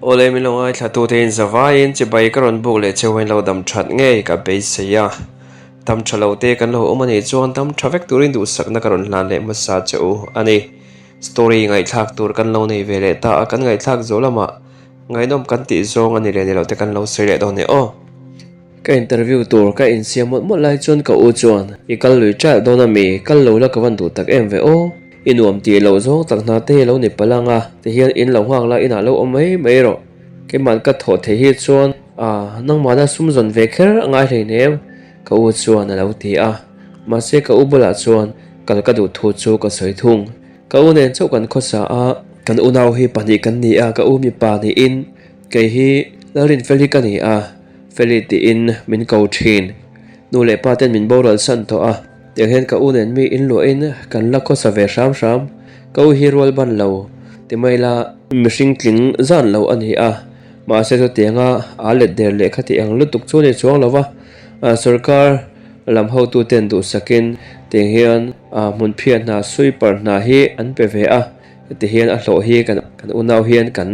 Awle min lo ngaithla tu te in zavaiin chibai ka rawn buk leh cheu in lo dam that ngei ka beisei a. Dam tha lo te kan lo awm a nih chuan dam tha vek turin duhsakna ka rawn hlan leh hmasa che u a ni. Story ngaihthlak tur kan lo nei ve leh ta a, kan ngaihthlak zawh lamah ngaihnawm kan tih zawng a ni leh ni lo te kan lo sawi leh dawn e aw. Ka interview tur ka insiam mawlh mawlh lai chuan ka u chuan, I kal lui ṭalh dawn a mi, kal lo la ka van duh tak em ve aw. I nuam tih loh zawng tak hna te hi lo ni palh ang a, tihian in lo nghak la inah lo awm mai mai rawh. Keimahn ka thawh theih hi chuan ah nangmahna sum zawn ve kher a ngai hleinem ka u chuan a lo ti a. Mahse ka u bulah chuan kal ka duh thu chu ka sawi thung. Ka u nen chauh kan khawsa a, kan unau hi pahnih kan ni a, ka u mipa niin kei hi Lalrinfel hi ka ni a. Feli tiin min ko thin. Nu leh pa ten min boral san tawh a, tiang hian ka u nen mi in luahin kan la khawsa ve hram hram. Ka u hi rual ban lo ti mai la, mihring tling zan lo a ni a, mahse chutianga aa let der leh kha tih ang lutuk chu a ni chuang lo va, sorkar lam hotu ten duhsakin tiang hian hmunphiah hna sweeper hna hi an pe ve a, heti hian a hlawh hi kan unau hian kan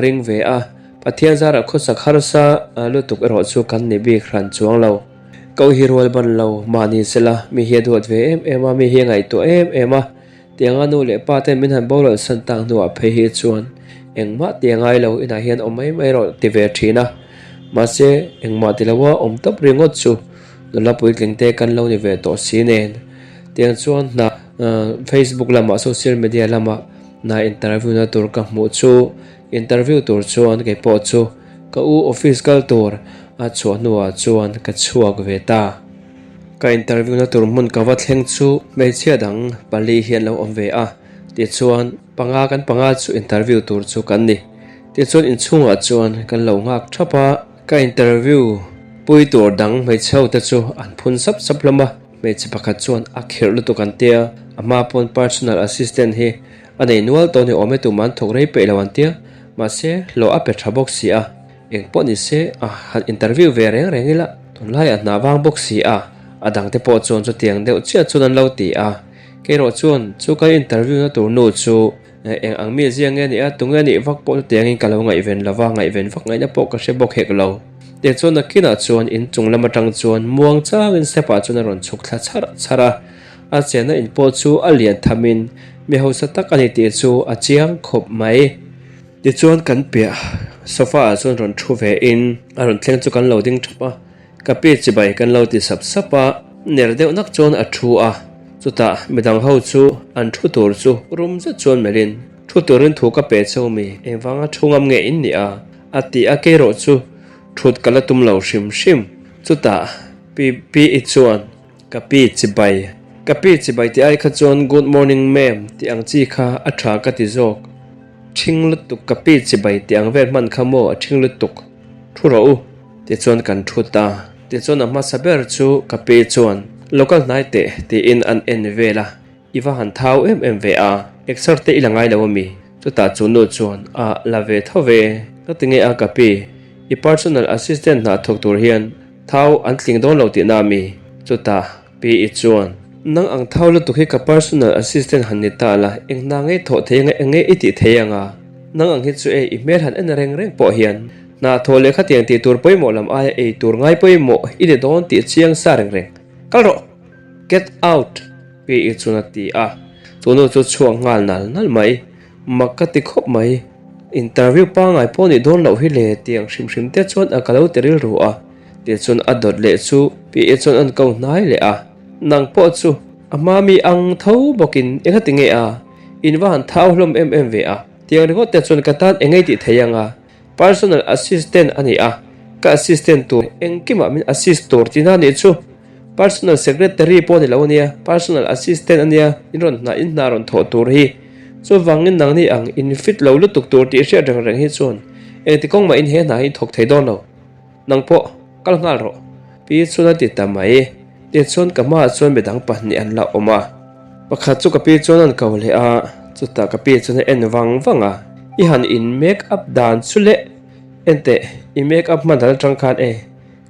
ring ve a. Pathian zarah khawsak harsa lutuk erawh chu kan ni bik hran chuang lo. Ko hi rual ban lo mahni sela mi hi a duat ve em em a, mi hi a ngaihtuah em em a. Tianga nu leh pa ten min han boral san tak hnuah phei hi chuan engmah ti a ngai lo, inah hian awm mai mai rawh ti ve thin a. Mahse, engmah ti loa awm tawp ringawt chu nula puitling te kan lo ni ve tawh si nen. Tiang chuan hna Facebook lamah social media lamah hna interview na tur ka hmuh chu Interview tur chuan kei pawh chu ka u office kal tur a chhuah hnuah chuan ka chhuak ve ta. Ka interview na tur hmun ka va thleng chu hmeichhia dang pali hi an lo awm ve a, tichuan panga kan panga chu interview tur chu kan ni. Tichuan inchhungah chuan kan lo nghak thap a, ka interview pui tur dang hmeichhe ho te chu an phun sap sap hlawm a, hmeichhe pakhat chuan a khirh lutuk an tia, a hma pawn personal assistant hi A nei nual tawh ni awm e tumah an thawk rei peih lo an tia, mahse hlawh a pe tha bawk si a, eng pawh ni se a han interview ve reng reng ila tunlaiah hna vang bawk si a, a dangte pawh chuan chutiang deuh chiah chuan an lo ti a, keirawh chuan chu kan interview na tur nu chu eng ang mi zia nge nih a, tunge nih vak pawh chutiangin ka lo ngaihven lo va, ngaihven vak ngaihna pawh ka hre bawk hek lo. Tichuan nakinah chuan inchung lam atang chuan muang changin step ah chuan a rawn chhuk thla chhar chhar a. A chenna in pawh chu a lian thamin mi hausa tak a ni tih chu a chiang khawp mai. Tichuan kan piah sofa ah chuan rawn thu ve in a rawn thleng chu kan lo ding thap a, ka pi chibai kan lo ti sap sap a, ner deuh nak chuan a thu a, chutah midang ho chu an thu tur chu rum zet chuan melh in thu turin thu ka pe cheu mi engvanga thu ngam nge in nih a? a ti a, keirawh chu thut ka la tum lo hrim hrim. Chutah pi pi i chuan. Ka pi chibai. Ka pi chibai tih ai kha chuan good morning ma'am tih ang chi kha a tha ka ti zawk. Ṭhing lutuk ka pi chibai tih ang vel hman kha maw a ṭhing lutuk. Thu rawh u. Tichuan kan thu ta. Tichuan a hmasa ber chu ka pi chuan lo kal hnai teh tiin an en vel a. I va han thau em em ve a, exer te i la ngai lo a mi? Chutah chu nu chuan a la ve tho ve. Ka ti nge a ka pi, i personal assistant hna thawk tur hian Thau an tling dawn lo tihna a mi? Chutah Pi i chuan, Nang ang thau lutuk hi ka personal assistant han ni ta la, eng hna ngei thawh thei anga eng nge i tih thei anga? Nang ang hi chu e, i hmel han en reng reng pawh hian hna thawh leh khatiang tih tur pawimawh lam aia ei tur ngai pawimawh i ni dawn tih chiang sa reng reng. Kal rawh! Get out! Pi i chuan a ti a, chu nu chu chhuak nghal nal nal mai. Mak ka ti khawp mai. Interview pangngai pawh nih dawn loh hi le tiang hrim hrim te chuan a ka lo ti rilru a, tichuan a dawt leh chu PA chuan an ko hnai leh a. Nang pawh chu a hma mi ang tho bawkin eng a ti nge a, in va han thau hlawm em em ve a, tiang ringawt te chuan ka tan eng ei tih thei ang a, personal assistant a ni a, ka assistant tur engkimah min assist tur tihna nih chu personal secretary pawh a ni lo a nia, personal assistant a nia, in rawn hna in hna rawn thawh tur hi chuvangin nangni ang in fit lo lutuk tur tih hriat reng reng hi chuan engti kawng mah in he hna hi thawk thei dawn lo, nang pawh kal nghal rawh pi chuan a ti ta mai, tichuan ka hmaah chuan midang pahnih an la awm a. Pakhat chu ka pi chuan an ko leh a, chutah ka pi chuan a en vang vang a, I han in make up dan chu le, enteh i make up hman dan atang khan e,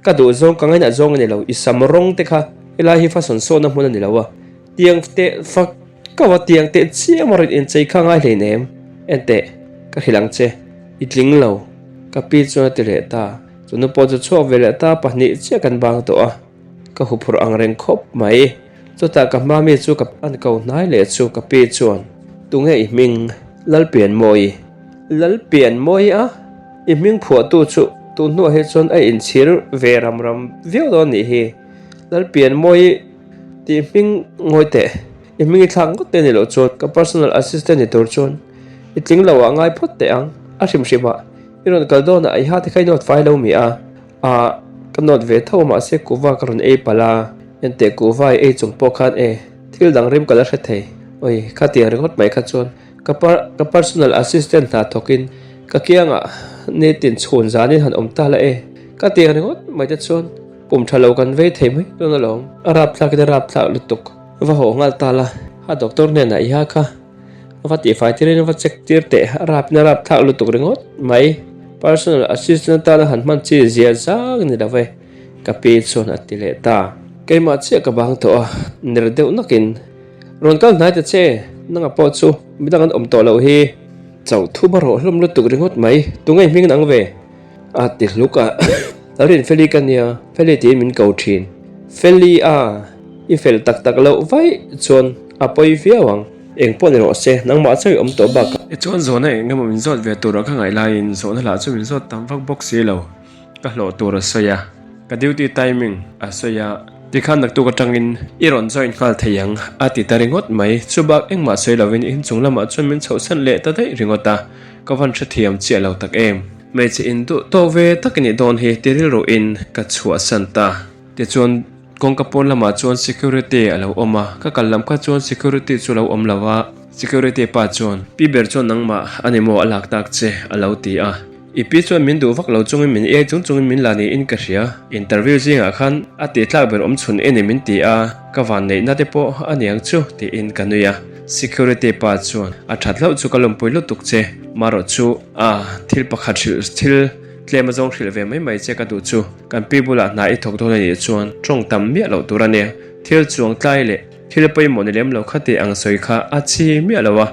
ka duh zawng ka ngainah zawng a ni lo, i sam rawng te kha helai hi fashion show na hmun a ni lo a, tiang teh fak kau a tiang teh chiam a rawn inchei kha ngai hleinem, enteh ka hrilh ang che. I tling lo. Ka pi chuan a ti leh ta. Chunu pawh chu chhuak ve leh ta pahnih chiah kan bang tawh a. Ka huphurh ang reng khawp mai. Chutah ka hma mi chu ka an ko hnai leh chu ka pi chuan, Tunge i hming? Lalpianmawi. Lalpianmawi a? I hming phuahtu chu tun hnuah hi chuan a inchhir ve ram ram viau dawn nih hi. Lalpianmawi tih hming ngawi teh. I hming i thlak ngawt te ni loh chuan ka personal assistant ni tur chuan i tling lo ah ngai phawt teh ang. A hrim hrim ah i rawn kal dawn ah i ha te kha i nawt fai lo mi a. Ah, ka nawt ve tho a mahse kuhva ka rawn ei palh a. Enteh kuhva i ei chung pawh khan e thil dang rim ka la hre thei. Oi, khatiang ringawt mai kha chuan Ka ka personal assistant hna thawkin ka kiangah nitin chhun zanin han awm ta la e. Ka tiang ringawt mai te chuan pum tha lo kan vei thei mai dawn alawm. A rapthlakin a rapthlak lutuk. Va haw nghal ta la, a doctor hnenah i ha kha. Va tihfai tirin va check tir teh, a rapin a rapthlak lutuk ringawt mai. Personal assistant atana han hman chi zia zang ni lo ve, ka pi chuan a ti leh ta. Keimah chiah ka bang tawh a, ner deuh nakin. Rawn kal hnai ta che, nanga pawh chu midang an awm tawh loh hi. Chauh thu ba rawh hlawm lutuk ringawt mai, tunge hming nang ve? A ti hluk a, Lalrin Feli ka nia, Feli tiin min ko thin. Feli a, i fel tak tak loh vaih chuan a pawi viau ang. Eng pawh ni rawh se, nangmah chawi awm tawh bakah. Tichuan zawhna eng emaw min zawt ve turah ka ngaih laiin zawhna lah chu min zawt tam vak bawk si lo. Ka hlawh tur a sawi a, ka duty timing a sawi a, tikhan naktuk atangin i rawn join nghal thei ang a ti ta ringawt mai. Chubak engmah sawi lovin inchung lamah chuan min chhohsan leh ta daih ringawt a, ka van hrethiam chiah lo tak em. Hmeichhe induh tawk ve tak i nih dawn hi ti rilruin ka chhuahsan ta. Tichuan kawngka pawn lamah chuan security a lo awm a, ka kal lam kha chuan security chu a lo awm lo a, security pa chuan, Pi ber chuan nangmah a ni maw a lak tak che a lo ti a. I pi chuan min duh vak lo chungin min iai chung chungin min la niin ka hria. Interview zingah khan a tih tlak ber awm chhun e ni min ti a, ka van neihna te pawh a niang chu tiin ka nui a. Security pa chuan a that hlauh chu ka lawmpui lutuk che, marawh chu a thil pakhat hrilh thil tlem a zawng hrilh ve mai mai che ka duh chu kan pi bulah hna i thawk dawn a nih chuan tawng tam miah loh tur a nia, thil chuang tlai leh thil pawimawh ni lem lo kha tih ang sawi kha a chi miah lo a.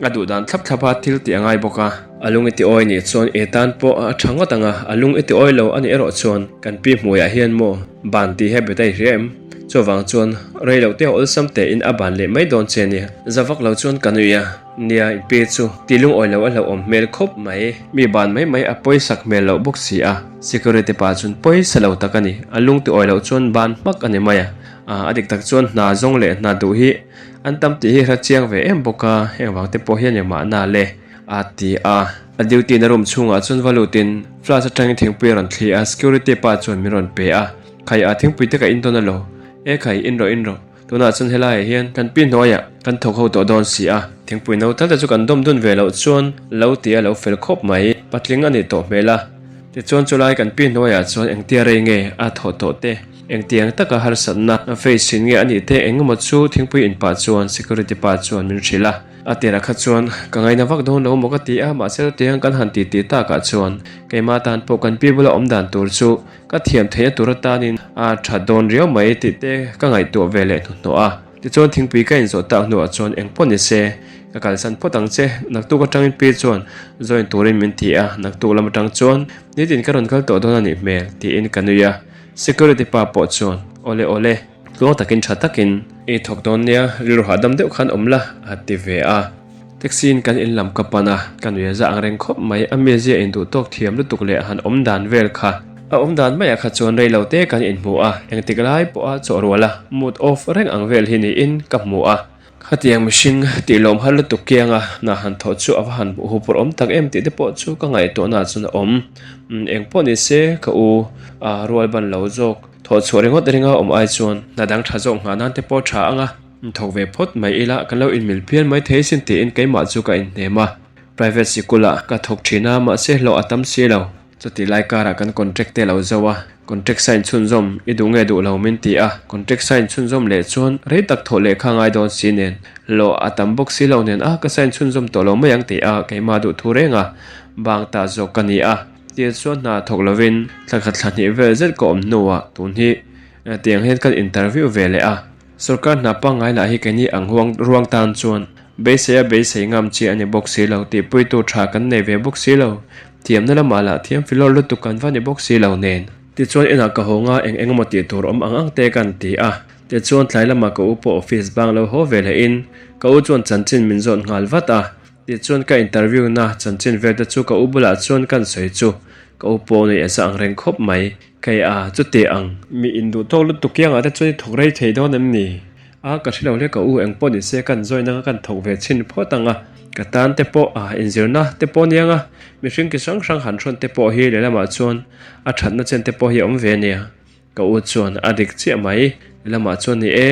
A duh dan thlap thlap a thil tih a ngai bawk a. A lung i ti awi nih chuan e tan pawh a tha ngawt ang a, a lung i ti awi lo a nih erawh chuan kan pi hmuiah hian maw ban tih hi a bet a i hria em? Chuvang chuan rei loh te a awlsam te in a ban leh mai dawn che nia. Za vak lo chuan ka nui a, nia i pi chu ti lungawi lo a hlauhawm hmel khawp mai. Mi ban mai mai a pawisak hmel loh bawk si a, security pa chuan pawisa lo tak a ni, a lung ti awi loh chuan ban hmak a ni mai a, a dik tak chuan hna zawng leh hna duh hi An tam tih hi hra chiang ve em bawk a, heng vang te pawh hian engmahna le a ti a. A duty na room chhungah chuan va lutin flask atangin thingpui a rawn thli a, security pa chuan min rawn pe a, Khai a thingpui te ka in dawn alo, e khai in rawh in rawh, tunah chuan helaiah hian kan pi hnuaiah kan thawk ho tawh dawn si a, thingpui no tal te chu kan dawm dun ve loh chuan lo ti a lo fel khawp mai, patling a nih tawh hmel a. Tichuan chulai kan pi hnuaiah chuan engtia rei nge a thawh tawh te, Engtiang taka harsatna face thin nge a nih te eng emaw chu thingpui in pah chuan security pa chuan min hrilh a. A tirah kha chuan ka ngaina vak dawn lo maw ka ti a, mahse chutiang kan han titi takah chuan keimah tan pawh kan pi bula awm dan tur chu ka thiam theihna tur atanin a tha dawn riau mai tih te ka ngaihtuah ve leh hnuhnawh a. Tichuan thingpui ka inzawh tak hnuah chuan eng pawh ni se ka kalsan phawt ang che, naktuk atangin pi chuan join turin min ti a, naktuk lam atang chuan nitin ka rawn kal tawh dawn a nih hmel tiin ka nui a. Security pa pawh chuan, Awle awle, tluang takin tha takin i thawk dawn nia, rilru hahdam deuh khan awm la, a ti ve a. Taxi in kan in lam ka pan a, ka nui a za ang reng khawp mai, a mizia induh tawk thiam lutuk leh han awm dan vel kha. A awm dan maiah kha chuan rei lo te kan inhmu a, engtik lai pawha chawh rual a, mood off reng ang vel hi niin ka hmu a. Khatiang mihring tih lawm har lutuk kianga hna han thawh chu a va han hupawrh awm tak em tih te pawh chu ka ngaihtuahna ah chuan a awm. Eng pawh ni se ka u a rual ban lo zawk thawh chhuah ringawt ringa awm ai chuan hna dang tha zawk nghah nan te pawh tha ang a, thawk ve phawt mai ila kan lo inmil phian mai thei sin tiin keimah chu ka inhnem a. Private sikul ah ka thawk thin a mahse hlawh a tam si lo. Chuti lai karah kan contract te lo zo a, contract sign chhunzawm i duh nge duh lo min ti a, contract sign chhunzawm leh chuan rei tak thawh leh kha ngai dawn si nen, hlawh a tam bawk si lo nen a ka sign chhunzawm tawh lo mai ang tih a keimah duh thu reng a, bang ta zawk ka ni a. Tia chuan hna thawk lovin thla khat thla hnih vel zet ka awm hnuah tun hi tiang hian kan interview ve leh a. Sorkar hna pangngai lah hi keini ang huang ruang tan chuan beisei a beisei ngam chi a ni bawk si lo tih puitu tha kan nei ve bawk si lo. Thiamna lamah lah thiam filawr lutuk kan va ni bawk si lo nen. Tichuan inah ka haw nga eng eng emaw tih tur awm ang ang te kan ti a. Tichuan tlai lamah ka u pawh office bang lo haw ve leh in ka u chuan chanchin min zawt nghal vat a. Tichuan ka interview na chanchin vel te chu ka u bulah chuan kan sawi chu ka u pawh nuih a za ang reng khawp mai. Kei a, chuti ang. Mi induh tawk lutuk kiangah te chuan i thawk rei thei dawn em ni? A, ka hre lo hle ka u, eng pawh ni se kan join anga kan thawk ve chhin phawt ang a, ka tan te pawh a inzirna te pawh aniang a, mihring ki hrang hrang han hrawn te pawh hi lehlamah chuan a thatna chen te pawh hi a awm ve ania, ka u chuan a dik chiah mai, lehlamah chuan ni e,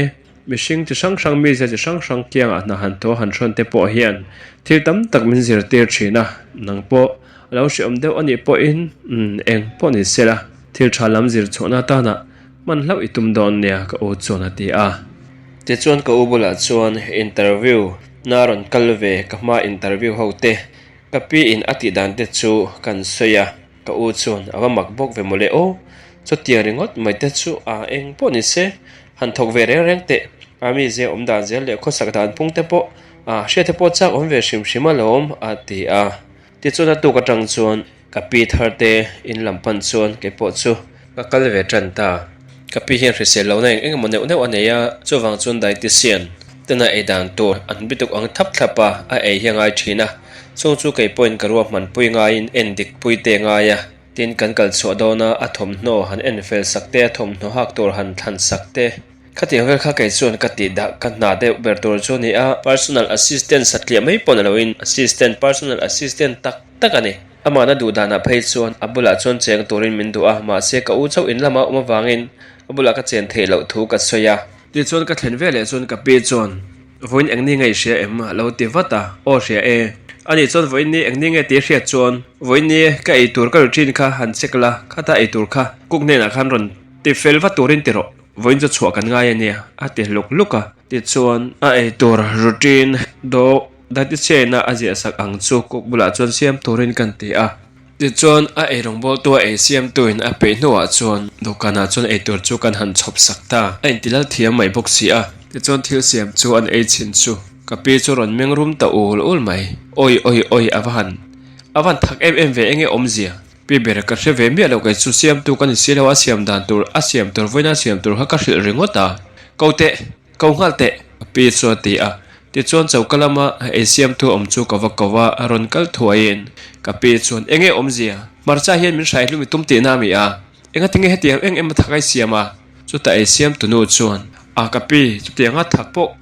mihring chi hrang hrang mizia chi hrang hrang kiangah hna han thaw han hrawn te pawh hian thil tam tak min zirtir thin a, nang pawh a lo hreawm deuh anih pawhin umm eng pawh ni sela thil tha lam zir chhuahna atana Hman hlauh i tum dawn nia ka u chuan a ti a. Tichuan ka u bulah chuan interview na rawn kal ve ka hma interview ho te ka pi in a tih dan te chu kan sawi a, ka u chuan a va mak bawk ve mawle aw, chutiang ringawt mai te chu a eng pawh ni se han thawk ve reng reng teh, a mizia awm dan zel leh khawsak dan phung te pawh a hriat te pawh chak awm ve hrim hrim alawm a ti a. Tichuan a tuk atang chuan Ka pi thar te in lam pan chuan kei pawh chu ka kal ve tan ta. Ka pi hian hrisel lohna eng eng emaw neuh neuh a nei a, chuvang chuan dietitian tena ei dan tur an bituk ang thap thlap a, a ei hi a ngai thin a. Chung chu kei pawhin ka ruahman pui ngaiin en dik pui te ngai a, tin kan kal chhuah dawna a thawmhnaw han en fel sak te, a thawmhnaw hak tur han thlan sak te. Khatiang vel kha kei chuan ka tih dah ka hna deuh ber tur chu a ni a, personal assistant satliah mai pawh ni loin assistant personal assistant tak tak a ni. Amahna duh danah phei chuan a bulah chuan cheng turin min duh a, mahse ka u chauh in lama awm avangin a bulah ka chen theih loh thu ka sawi a. Tichuan ka thlen veleh chuan ka pi chuan Vawiin eng ni nge i hria em? a lo ti vat a, Aw hria e. Ani chuan vawiin ni eng ni nge tih i hriat chuan vawiin ni ka ei tur ka routine kha han check la, khata ei tur kha cook hnenah khan rawn ti fel vat turin ti rawh. Vawiin chu chhuah kan ngai a nia, a ti hluk hluk a. Tichuan, a eitur routine dawh dietitian-a a ziah sak ang chu cook bulah chuan siam turin kan ti a. Tichuan, a eirawngbawltu a ei siamtuin a peih hnuah chuan dawhkanah chuan eitur chu kan han chhawp sak ta. A intilal thiam mai bawk si a. Tichuan, thil siam chu an ei chhin chu ka pi chu rawn meng rum ta ul ul mai. Awi awi awi a va han a van thak em em ve enge awmzia? Pi ber ka hre ve miah lo kei chu siamtu ka ni si lo a siam dan tur a siam tur vawiin a siam tur kha ka hrilh ringawt a, ko teh, ko nghal teh ka pi chu a ti a, tichuan choka lama ei siamtu awm chu ka va ko a, a rawn kal thuaiin ka pi chuan enge awmzia, hmarcha hian min hrai hlum i tum tihna a mi a, engatinge hetiang eng em a thak a i siam a, chutah ei siamtu nu chuan a ka pi chutianga thak pawh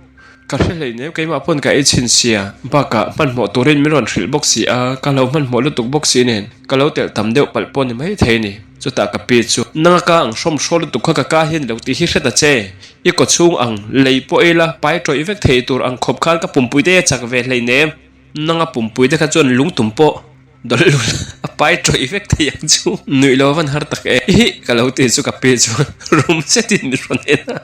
Ka hre hleinem keimah pawn ka ei chhin sia, bakah hmanhmawh turin min rawn hrilh bawk si a, ka lo hmanhmawh lutuk bawk si nen ka lo telh tam deuh palh pawh ni mai thei ni. Chutah ka pi chu, Nanga ka ang hrawm hraw lutuk kha ka ka hian lo tih hi hre ta che, i kaw chhung ang lei pawh ei la pai tawih vek thei tur ang khawp khan ka pumpui te a chak ve hleinem, nanga pumpui te kha chuan lungtum pawh dawlh lul a pai tawih vek thei ang chu. Nuih lo van har tak e, hi ka lo ti chu ka pi chuan rum zetin min rawn en a.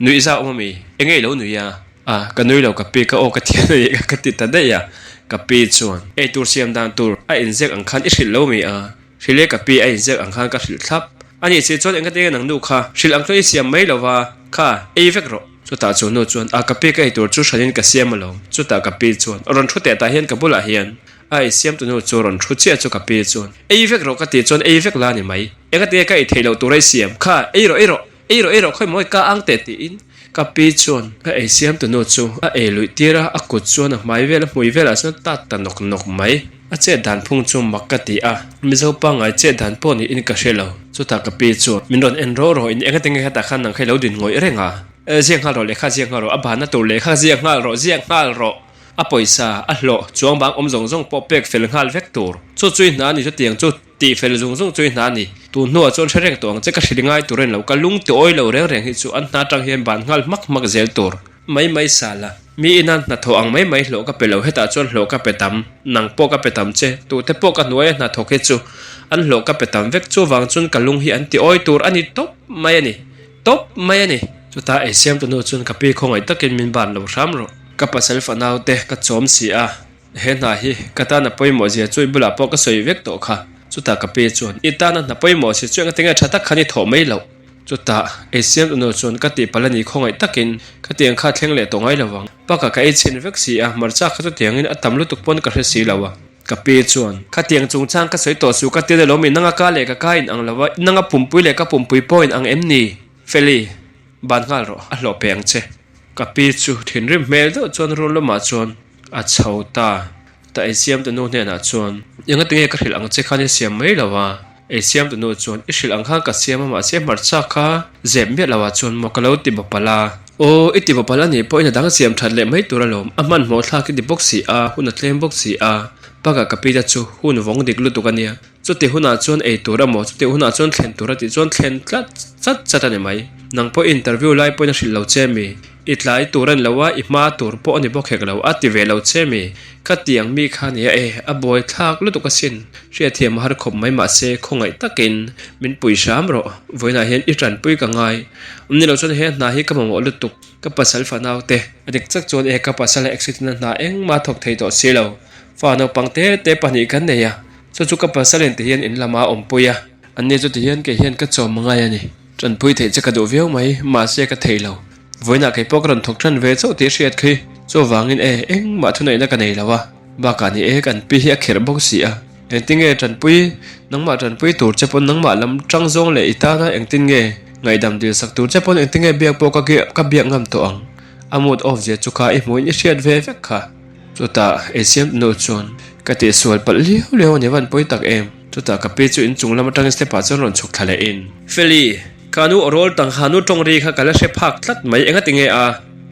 Nuih zau awm ami? Enge i lo nui a? A, ka nui lo ka pi ka aw ka thian a nih ka ti ta daih a. Ka pi chuan, Ei tur siam dan tur a inziak ang khan i hrilh lo mi a? Hrilh e ka pi a inziak ang khan ka hrilh thlap. A nih si chuan enga tinge nang nu kha hrilh ang chuan i siam mai lo va, kha, ei vek rawh. Chutah chu nu chuan, A, ka pi ka ei tur chu hranin ka siam alawm. Chutah ka pi chuan, Rawn thu teh tah hian ka bulah hian. A ei siam tunu chu rawn thu chiah chu ka pi chuan, Ei vek rawh ka tih chuan ei vek la ni mai. Enga tinge ka ei theih loh tur a i siam? Kha, ei rawh ei rawh. Ei rawh ei rawh khawi mawi ka ang teh tiin ka pi chuan ka ei siam tu nu chu a ei luih tir a, a kut chuan a hmai vel a hmui velah chuan a tat ta nawk nawk mai. A chet dan phung chu mak ka ti a, Mizo pangngai chet dan pawh niin ka hre lo. Chutah ka pi chuan min rawn en rawh rawh in enga tinge hetah khan nang kha i lo din ngawih reng a, ziak nghal rawh lehkha ziak nghal rawh a bahna tur lehkha ziak nghal rawh ziak nghal rawh a pawisa a hlawh chuang bang awm zawng zawng pawh pek fel nghal vek tur chu chu i hna a ni chutiang chu Tih fel zung zung chu i hna a ni. Tun hnuah chuan hre reng tawh ang che ka hrilh ngai tur a ni lo. Ka lung ti awi lo reng reng hi chu an hna atang hian ban nghal hmak hmak zel tur. Mai mai sal a, mi ina hnathawh ang mai mai hlawh ka pe lo, hetah chuan hlawh ka pe tam, nang pawh ka pe tam che, tute pawh ka hnuaia hnathawk hi chu an hlawh ka pe tam vek, chuvang chuan ka lung hi an ti awi tur a ni tawp mai a ni, tawp mai a ni. Chutah ei siamtu hnu chuan ka pi khawngaih takin min ban lo hram rawh. Ka pasal fanaute ka chawm si a. He hna hi ka tana pawimawh zia chu i bulah pawh ka sawi vek tawh kha. Chutah ka pi chuan, I tana hna pawimawh si chu engati nge tha tak khan i thawh mai loh? Chutah ei siam tunu chuan ka tihpalh a ni khawngaih takin ka tiang kha thleng leh tawh ngai lo vang. Bakah ka ei chhin vek si a, hmarcha kha chutiangin a tam lutuk pawn ka hre si lo a. Ka pi chuan, Khatiang chungchang ka sawi tawh suh ka ti a lawm i nanga ka leh ka ka in ang lo a, nanga pumpui leh ka pumpui pawh in ang em ni? Feli, ban nghal rawh, a hlawh pe ang che. Ka pi chu thinrim hmel deuh chuan run lamah chuan a chho ta. Ta ei siamtu nu hnenah chuan, Engati nge ka hrilh ang che khan i siam mai lo a? Ei siamtu nu chuan, I hrilh ang khan ka siam a, mahse hmarcha kha zep miah lo ah chuan maw ka lo ti bawpal a. Aw, i ti bawpal a nih pawhin a dang siam that leh mai tur alawm, a hmanhmawh thlak i ti bawk si a, hun a tlem bawk si a. Bakah ka pi te chu hun vawng dik lutuk a nia. Chuti hunah chuan ei tur emaw, chuti hunah chuan thlen tur a tih chuan thlen tlat chat chat a ni mai. Nang pawh i interview lai pawhin a hrilh lo che mi? I tlai tur a ni lo a, i hma tur pawh a ni bawk hek lo, a ti ve lo che mi? Ka ti ang mi kha nia e, a buai thlak lutuk asin. Hriatthiam a har khawp mai mahse khawngaih takin min pui hram rawh. Vawiinah hian i tanpui ka ngai. Awm ni lo chuan he hna hi ka mamawh lutuk, ka pasal fanau te. A dik chak chuan e ka pasal a accident a hna engmah a thawk thei tawh si lo. Fa naupang te te pahnih kan nei a. Chu chu ka pasal in tihian in lama a awmpui a, anni chu tihian kei hian ka chawm angai a ni. Tanpui theih che ka duh viau mai, mahse ka thei lo. Vawiinah kei pawh ka rawn thawk tan ve chauh tih hriat khi. Chuvangin e, engmah thuneihna ka nei lo a, bakah ni e kan pi hi a kherh bawk si a. Engtin nge tanpui, nangmah tanpui tur che pawn nangmah lam tang zawng leh i tana engtin nge ngaihdam dil sak tur che pawn engtin nge biak pawh ka biak ngam tawh ang. A mood off zia chu kha i hmuhin i hriat ve vek kha. Chutah ei siam nu chuan ka tihsual palh liau liau a ni van pawi tak em. Chutah ka pi chu inchung lam atangin step ah chuan rawn chhuk thla leh in. Feli, ka nu aw rawl tang ha nu tawng ri kha ka la hre phak tlat mai enga ti nge a?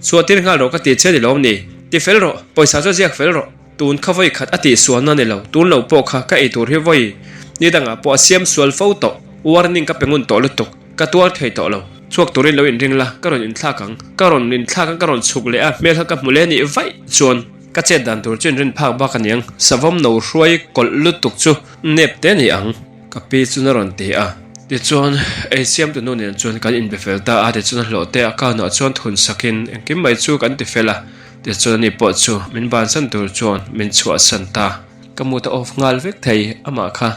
Chhuah tir nghal rawh ka ti che ni lawm ni? Ti fel rawh, pawisa chu ziak fel rawh. Tun kha vawi khat a tihsualna ni lo, tun lo pawh kha ka ei tur hi vawi ni dangah pawh a siam sual fo tawh. Warning ka pe ngun tawh lutuk. Ka tuar thei tawh lo. Chhuak turin lo inring la, ka rawn inthlak ang. Ka rawn inthlak ang, ka rawn chhuk leh a, hmel kha ka hmu leh nih vaih chuan ka chet dan tur chu inrin phak bak a niang. Savawm no hruai kawlh lutuk chu nep te ni ang. Ka pi chuan a rawn ti a. Tichuan, ei siamtu nu nen chuan kan inbe fel ta a, tichuan a hlawh te account ah chuan thun sakin engkim mai chu kan ti fel a. Tichuan ani pawh chu min bansan tur chuan min chhuahsan ta. Ka mood a off nghal vek thei, amah kha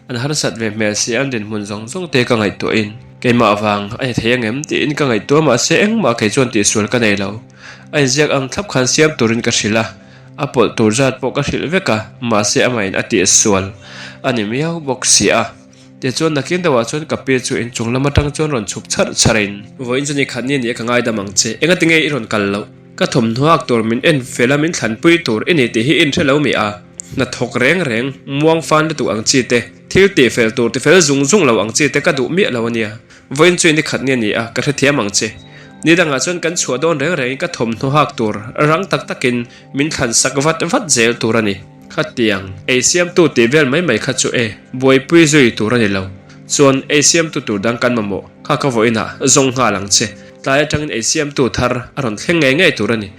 An harsat ve hmel si an dinhmun zawng zawng te ka ngaihtuahin keimah vang a ni thei angem tiin ka ngaihtuah mahse engmah kei chuan tihsual ka nei lo. A inziak ang thlap khan siam turin ka hrilh a, a pawlh tur zat pawh ka hrilh vek a, mahse amahin a tihsual a ni miau bawk si a. Tichuan nakin deuhah chuan ka pi chu inchung lam atang chuan rawn chhuk chharh chharhin. Vawiin chu ni khat ni nia ka ngaidam ang che, engati nge i rawn kal loh? Ka thawmhnaw ak tur min en fel a min thlanpui tur i ni tih hi i inhre lo mi a? Hna thawk reng reng, muang fan lutuk ang chi te, thil tih fel tur ti fel zung zung lo ang chi te ka duh miah lo a nia. Vawiin chu i ni khat ni a ni a, ka hrethiam ang che. Ni dangah chuan kan chhuah dawn reng rengin ka thawmhnaw hak tur rang tak takin min thlan sak vat vat zel tur a ni. Khatiang, ei siamtu tih vel mai mai kha chu e, buaipui zui tur a ni lo. Chuan, ei siamtu tur dang kan mamawh, kha ka vawiinah zawng nghal ang che. Tlai atangin ei siamtu thar a rawn thleng ngei ngei tur a ni.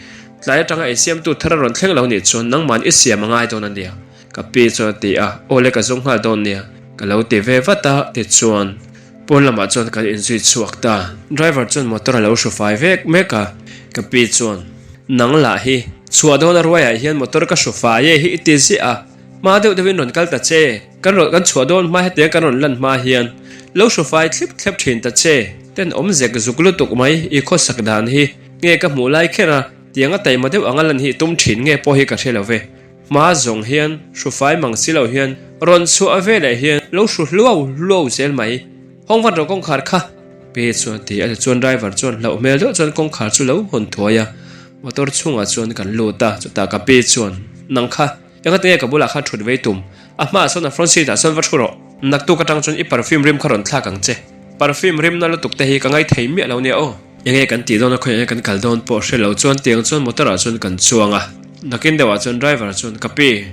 Tlai atanga ei siamtu thar a rawn thleng lo nih chuan nangman i siam a ngai dawn a nia. Ka pi chuan a ti a, Aw le ka zawng nghal dawn nia. Ka lo ti ve vat a, tichuan pawn lamah chuan kan inzui chhuak ta. Driver chuan motor a lo hru fai vek mek a, ka pi chuan, Nang lah hi, chhuah dawn a ruaiah hian motor ka hru fai e hi i ti ziah a, hma deuh deuhin rawn kal ta che. Kan rawn kan chhuah dawn hma hetiang kan rawn lan hma hian lo hru fai thlip thlep thin ta che. Ten awm zek zuk lutuk mai i khawsak dan hi nge ka hmuh lai kher a, tiang a taima deuh anga lan hi i tum thin nge pawh hi ka hre lo ve. Hma zawng hian hru fai mang si lo hian rawn chhuah veleh hian lo hru hluau hluau zel mai. Hawng vat rawh kawngkhar kha. Pe chuan ti a ti chuan driver chuan hlauh hmel deuh chuan kawngkhar chu lo hawn thuai a, motor chhungah chuan kan lut a, chutah ka pi chuan nang kha. Engati nge ka bulah khan thut vei tum? A hmaah sawn a front seat ah sawn va thu rawh. Naktuk atang chuan i perfume rim kha rawn thlak ang che. Perfume rim na lutuk te hi ka ngai thei miah lo nia aw. Enge kan tih dawn a khawiah nge kan kal dawn pawh hre lo chuan tiang chuan motor ah chuan kan chuang a. Nakin deuh ah chuan driver chuan ka pi,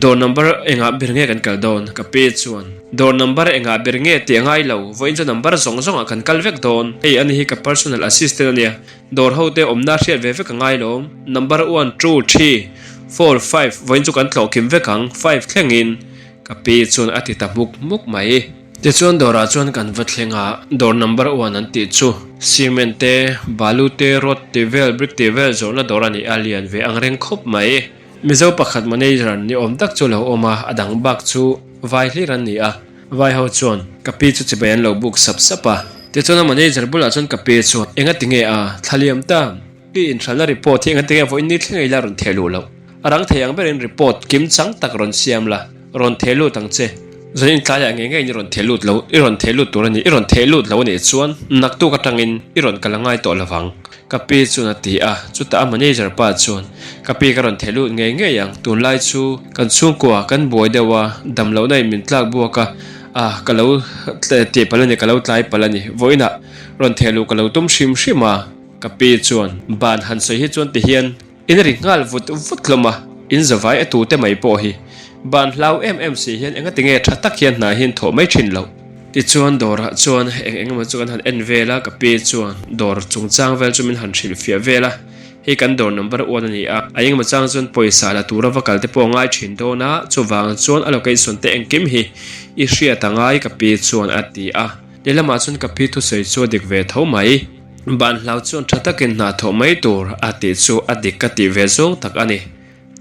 dawr number engah ber nge kan kal dawn? Ka pi chuan dawr number engah ber nge tih a ngai lo, vawiin chu number zawng zawng ah kan kal vek dawn. Hei ani hi ka personal assistant a nia. Dawr ho te awmna hriat ve vek a ngai lo. Number one, two, three, four, five vawiin chu kan tlawh kim vek ang, five thlengin ka pi chuan a ti ta hmuk hmuk mai. Tichuan dawrah chuan kan va thleng a, dawr number one an tih chu cement te, balu te, rod tih vel, brick tih vel zawrhna dawr a ni a, lian ve ang reng khawp mai. Mizo pakhat manager ni awm tak chu lo awm a, a dang bak chu vai hlir an ni a. Vai ho chuan ka pi chu chibai an lo buk sap sap a. Tichuan a manager bulah chuan ka pi chuan enga ti nge a thla liam ta? I inhralna report hi enga ti nge vawiin ni thleng ei la rawn theh luh loh? A rang thei ang berin report kim chang tak rawn siam la, rawn theh lut ang che. Zanin tlaiah ngei ngeiin i rawn theh lut lo, i rawn theh lut tur a ni, i rawn theh lut lo a nih chuan naktuk atangin i rawn kal a ngai tawh lo vang, ka pi chuan a ti a. Chutah a manager pa chuan, Ka pi ka rawn theh lut ngei ngei ang, tunlai chu kan chhungkua kan buai deuh a, dam lohna in min tlak buak a, ah ka lo tih palh a ni, ka lo tlai palh a ni, vawiinah rawn theh luh ka lo tum hrim hrim a, ka pi chuan ban han sawi hi chuan tihian, In ri nghal vut vut hlawm a, in zavai a tute mai pawh hi ban hlau em em si hian enga tinge tha tak hian hna hi an thawh mai thin loh. Tichuan dawrah chuan eng eng emaw chu kan han en vel a, ka pi chuan dawr chungchang vel chu min han hrilhfiah vel a, hei kan dawr number one a ni a, a engemaw chang chuan pawisa la tura va kal te pawh a ngai thin dawn a, chuvang chuan a location te engkim hi i hriat a ngai ka pi chuan a ti a, lehlamah chuan ka pi thusawi chu a dik ve tho mai. Ban hlau chuan tha takin hna thawh mai tur a tih chu a dik ka tih ve zawng tak a ni.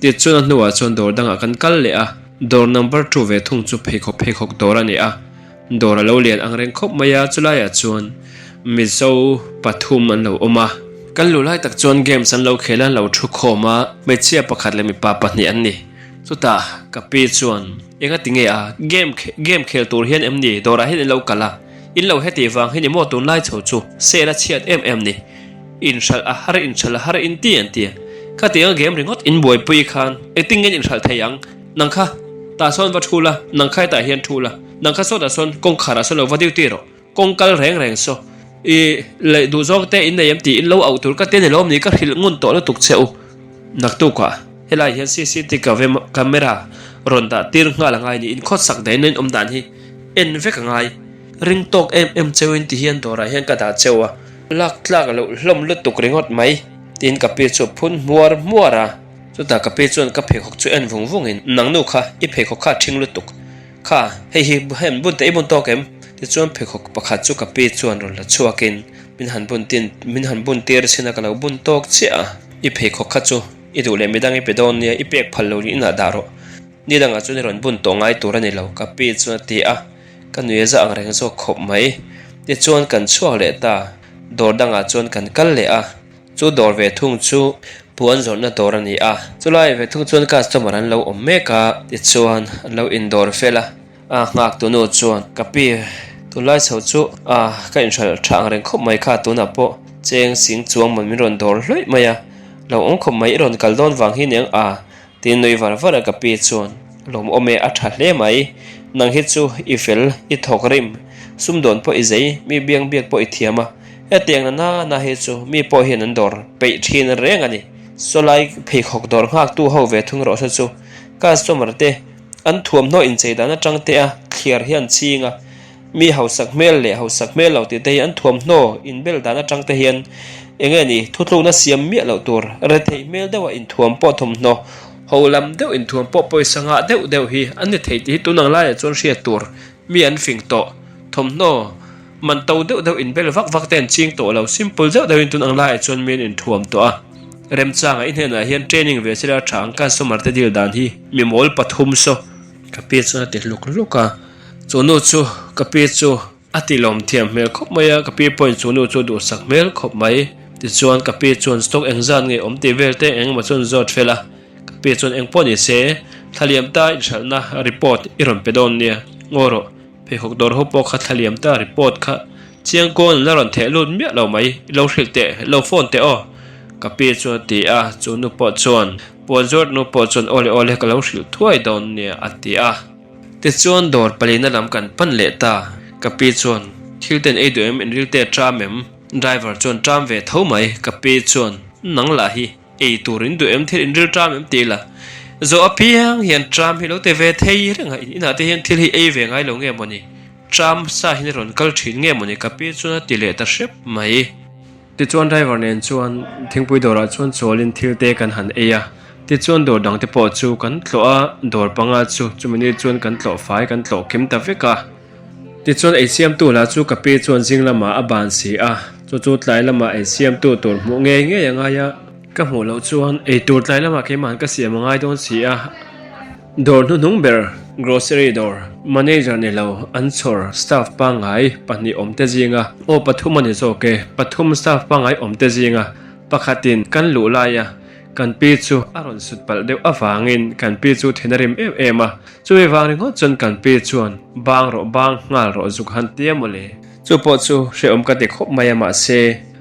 Tichuan a hnuah chuan dawr dangah kan kal leh a, dawr number two ve thung chu pheikhawk pheikhawk dawr a ni a. Dawr a lo lian ang reng khawp mai a, chulaiah chuan Mizo pathum an lo awm a. Kan luh lai tak chuan games an lo khel a, an lo thu khawm a, hmeichhia pakhat leh mipa pahnih an ni. Chutah ka pi chuan, Engati nge a, game game khel tur hian em ni dawrah hian in lo kal a? In lo heti vang hi ni maw tunlai chho chu sel a chhiat em em ni. Inhralh a har inhralh a har in ti an ti. Khatianga game ringawt in buaipui khan engtin nge in inhralh thei ang? Nang kha tah sawn va thu la, nang kha hetah hian thu la, nang kha sawtah sawn kawngkhar ah sawn lo va duty rawh, kawng kal reng reng saw i leh duh zawk te in nei em tih in lo auh tur ka ti a ni lawm ni ka hrilh ngun tawh lutuk che u. Naktukah helai hian cctv camera rawn dah tir nghal a ngai ni, inkhawtsak dahin in awm dan hi en vek a ngai. Ring tawk em em cheu in ti hian dawrah hian ka dah cheu a, lak tlak loh hlawm lutuk ringawt mai tiin ka pi chu a phun hmuar hmuar a, chutah ka pi chuan ka pheikhawk chu en vung vung in nang nu kha i pheikhawk kha a ṭhing lutuk kha hei hi hem bun teh i bun tawk em? Tichuan pheikhawk pakhat chu ka pi chuan rawn la chhuak in min han bun tin min han bun tir chin a ka lo bun tawk chiah a, i pheikhawk kha chu i duh leh midang i pe dawn nia i pek phal lo niin ah dah rawh ni dangah chuan i rawn bun tawh ngai tur a ni lo ka pi chuan a ti a. Ka nui za ang reng zawk khawp mai. Tichuan kan chhuak leh ta, dawr dangah chuan kan kal leh a, chu dawr ve thung chu puan zawrhna dawr a ni a. Chulai ve thung chuan customer an lo awm mek a, tichuan an lo indawr fel a, a nghak tu nu chuan ka pi tunlai chho chu a ka inhralh tha ang reng khawp mai kha tunah pawh cheng sing chuang mawn min rawn dawr hluih mai a, lo awm khawp mai i rawn kal dawn vang hi niang a Tin nui var var a ka pi chuan, Lawmawm e, a tha hle mai. Nang hi chu i fel, i thawk rim, sumdawn pawh i zei, mi biang biak pawh i thiam a. Hetiang na na na hi chu mi pawh hian an dawr peih thin reng a ni. Sawlai pheikhawk dawr nghaktu ho ve thung rawh se chu customer te an thuamhnaw inchei dan atang te a thliar hian ching a, Mi hausak hmel leh hausak hmel lo tih te hi an thuamhnaw inbel dan atang te hian eng nge ni thutlukna siam miah loh tur retheih hmel deuha inthuam pawh thawmhnaw ho lam deuh inthuam pawh pawisa ngah deuh deuh hi an ni thei tih hi tun ang laiah chuan hriat tur mi an fing tawh thawmhnaw man to deuh deuh inbel vak vak te an ching tawh lo simple deuh deuhin tun ang laiah chuan mi an inthuam tawh a remchanga i hnenah hian training ve sila tha ang customer te deal dan hi mi mawl pathum saw ka pi chuan a ti hluk hluk a. Chu nu chu ka pi chu a ti lawm thiam hmel khawp mai a, ka pi pawhin chu nu chu a duhsak hmel khawp mai. Tichuan ka pi chuan stock engzat nge awm tih vel te eng emaw chuan zawt fel a, ka pi chuan eng pawh ni se thlaliam ta inhralhna report i rawn pe dawn nia, ngaw rawh pheikhawk dawr ho pawh kha thlaliam ta report kha chiangkawn an la rawn theh lut miah lo mai, i lo hrilh teh, lo phone teh aw ka pi chuan a ti a, chu nu pawh chuan puan zawt nu pawh chuan awle awle ka lo hrilh thuai dawn nia a ti a. Tichuan dawr palina lam kan pan leh ta. Ka pi chuan, Thil ten ei duh em? Inril te a ṭam em? Driver chuan, Ṭam ve tho mai. Ka pi chuan, Nang lah hi, ei tur in duh em? Thil inril ṭam em? ti la. Zawh apiang hian ṭam hi lo ti ve thei reng a, in inah te hian thil hi ei ve ngai lo nge mawni? Ṭam sa hian i rawn kal ṭhin nge mawni? Ka pi chuan a ti leh ta hrep mai. Tichuan driver nen chuan thingpui dawrah chuan chawlin thil te kan han ei a, tichuan dawr dang te pawh chu kan tlawh a, dawr panga chu chumi ni chuan kan tlawh fai kan tlawh kim ta vek a. Tichuan ei siamtu lah chu ka pi chuan zing lamah a ban si a, chu chu tlai lamah ei siamtu tur hmuh ngei ngei a ngai a, ka hmuh loh chuan ei tur tlai lamah keimah ka siam a ngai dawn si a. Dawr hnuhnung ber, grocery dawr, manager ni lo, an chhawr, staff pangngai pahnih awm te zinga, aw pathum a ni zawk e, pathum staff pangngai awm te zinga pakhatin kan luh laia Kan pi chu a rawn sut palh deuh avangin kan pi chu then a rim em em a. Chumi vang ringawt chuan kan pi chuan bang rawh bang nghal rawh zuk han tia mawle. Chu pawh chu hrehawm ka ti khawp mai a mahse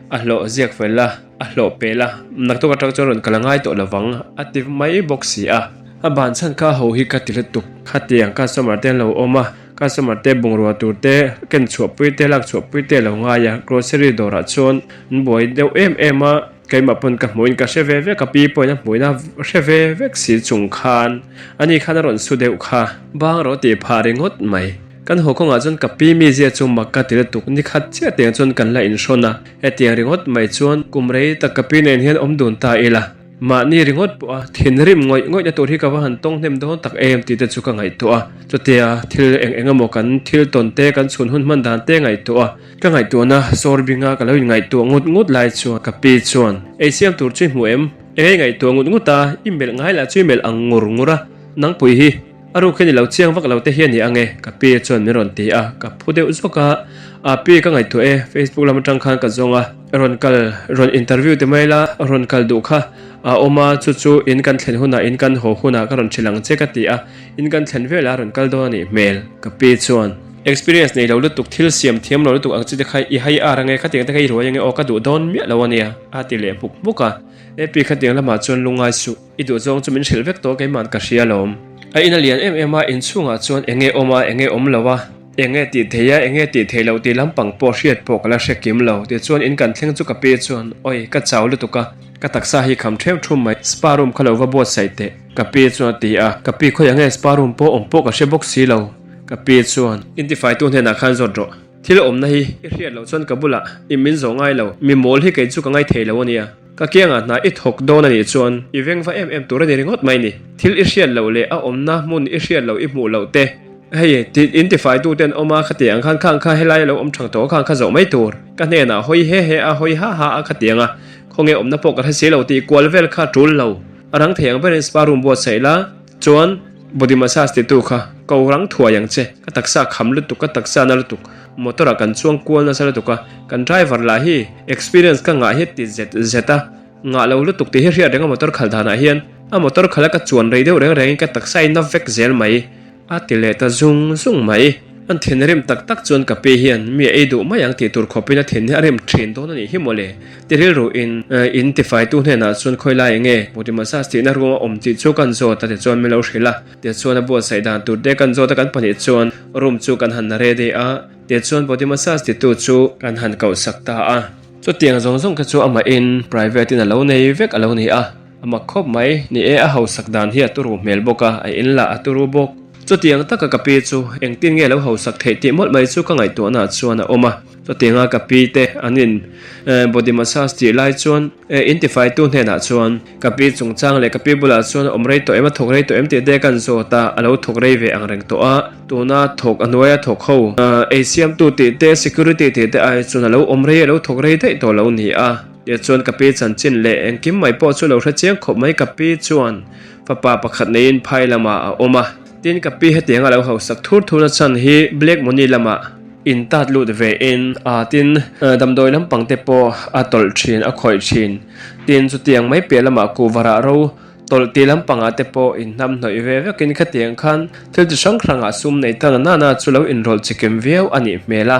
a hlawh ziak fel a, a hlawh pel a, naktuk atang chuan rawn kal a ngai tawh lovang a ti mai bawk si a. A ban chhan kha ho hi ka ti lutuk, khatiang customer te an lo awm a, customer te bungrua tur te ken chhuahpui te lak chhuahpui te a lo ngai a, grocery dawrah chuan an buai deuh em em a, keimah pawn ka hmuhin ka hre ve vek a, pi pawhin a hmuhin a hre ve vek si chung khan ani khan a rawn su deuh kha bang rawh tih phah ringawt mai. Kan haw kawngah chuan ka pi mizia chu mak ka ti lutuk, nikhat chiah tiang chuan kan la inhrawn a, hetiang ringawt mai chuan kum rei tak ka pi nen hian awm dun ta ila, mahni ringawt pawha thinrim ngawih ngawihna tur hi ka va han tawng hnem dawn tak em tih te chu ka ngaihtuah a, chutia thil eng eng emaw kan thil tawn te kan chhun hun hman dan te ngaihtuah a, ka ngaihtuahna sawr binga ka lo inngaihtuah ngut ngut lai chuan ka pi chuan ei siam tur chu i hmu em? Eng ei ngaihtuah ngut ngut a, i melh ngai lah chu i melh ang ngur ngur a, nangpui hi. A ruk hi ni lo chiang vak lo te hi a ni ang e, ka pi chuan min rawn ti a, ka phu deuh zawk a, a pi ka ngaihtuah e, Facebook lam atang khan ka zawng a, rawn kal, rawn interview te mai la, rawn kal duh kha a awm a, chu chu in kan thlen hunah in kan haw hunah ka rawn hrilh ang che ka ti a, in kan thlen velah a rawn kal dawn a nih hmel, ka pi chuan. Experience nei lo lutuk, thil siam thiam lo lutuk ang chi te kha i hai ar ange, khatiang te kha i ruai ange aw ka duh dawn miah lo a nia, a ti leh hmuk hmuk a, e pi khatiang lamah chuan lungngai suh. I duh zawng chu min hrilh vek tawh keima'n ka hria alawm. A in a lian em em a, inchhungah chuan eng nge awm a, eng nge awm lo a, eng nge tih theih a, eng nge tih theih loh tih lampang pawh hriat pawh ka la hre kim lo. Tichuan in kan thleng chu ka pi chuan, Awi, ka chau lutuk a, ka taksa hi kham ṭhem ṭhum mai, spa room kha lo va buatsaih teh, ka pi chuan a ti a, ka pi khawiah nge spa room pawh awm pawh ka hre bawk si lo. Ka pi chuan, Intifaitu hnenah khan zawt rawh. Thil awmna hi i hriat loh chuan ka bulah i min zawh ngai lo, mi mawl hi kei chu ka ngaithei lo a nia. Ka kiangah hna i thawk dawn a nih chuan i veng va em em tur a ni ringawt mai ni. Thil i hriat loh leh a awmna hmun i hriat loh i hmuh loh te, hei ti in tifaitu ten awm a khatiang khan khang kha helai a lo awm thang tawh khang kha zawh mai tur. Ka hnenah hawi he he a hawi ha ha a khatiang a, khawnge awmna pawh ka hre si lo tih kual vel kha tul lo. A rang thei ang berin spa room buatsaih la chuan body massage titu kha ko rang thuai ang che. Ka taksa kham lutuk, ka taksa na lutuk. Motor ah kan chuang kual nasa lutuk a, kan driver lah hi experience ka ngah hi ti zet zet a, ngah lo lutuk tih hi hriat reng a motor khalh danah hian a motor khalh a ka chuan rei deuh reng rengin ka taksa in a vek zel mai a ti leh ta zung zung mai. An thinrim tak tak chuan ka pi hian mi a ei duh mai ang tih tur khawpin a thin hi a rim thin dawn a nih hi mawle ti rilru in in tifaitu hnenah chuan khawi lai enge body massage tihna ruang a awm tih chu kan zawt a tichuan min lo hrilh a. Tichuan a buatsaih dan tur te kan zawt a kan pahnih chuan room chu kan han ready a, tichuan body massage titu chu kan han koh sak ta a. Chutiang zawng zawng te chu amah in private in a lo nei vek a lo ni a, a mak khawp mai. Ni e, a hausak dan hi a turu hmel bawk a, a in lah a turu bawk. Chutiang taka ka pi chu engtin nge lo hausak theih tih mawlh mai chu ka ngaihtuahna ah chuan a awm a. Chutianga ka pi te an in body massage tih lai chuan in tifaitu hnenah chuan ka pi chungchang leh ka pi bulah chuan a awm rei tawh em a thawk rei tawh em tih te kan zawt a, a lo thawk rei ve ang reng tawh a, tuna thawk a hnuaia thawk ho ei siamtu tih te security tih te ai chuan a lo awm rei a lo thawk rei daih tawh lo ni a, tichuan ka pi chanchin leh engkim mai pawh chu lo hre chiang khawp mai ka pi chuan fapa pakhat neiin phai lamah a awm a. Tin ka pi hetiang a lo hausak thur thur na chhan hi black money lamah in tat lut ve in a tin damdawi lampang te pawh a tawlh thin a khawih thin. Tin chutiang mai piah lamah kuhvarah ro tawlh tih lampangah te pawh in hnam hnawih ve vekin khatiang khan thil chi hrang hrangah sum nei ta na nana chu lo inrawlh chikim viau a nih hmel a.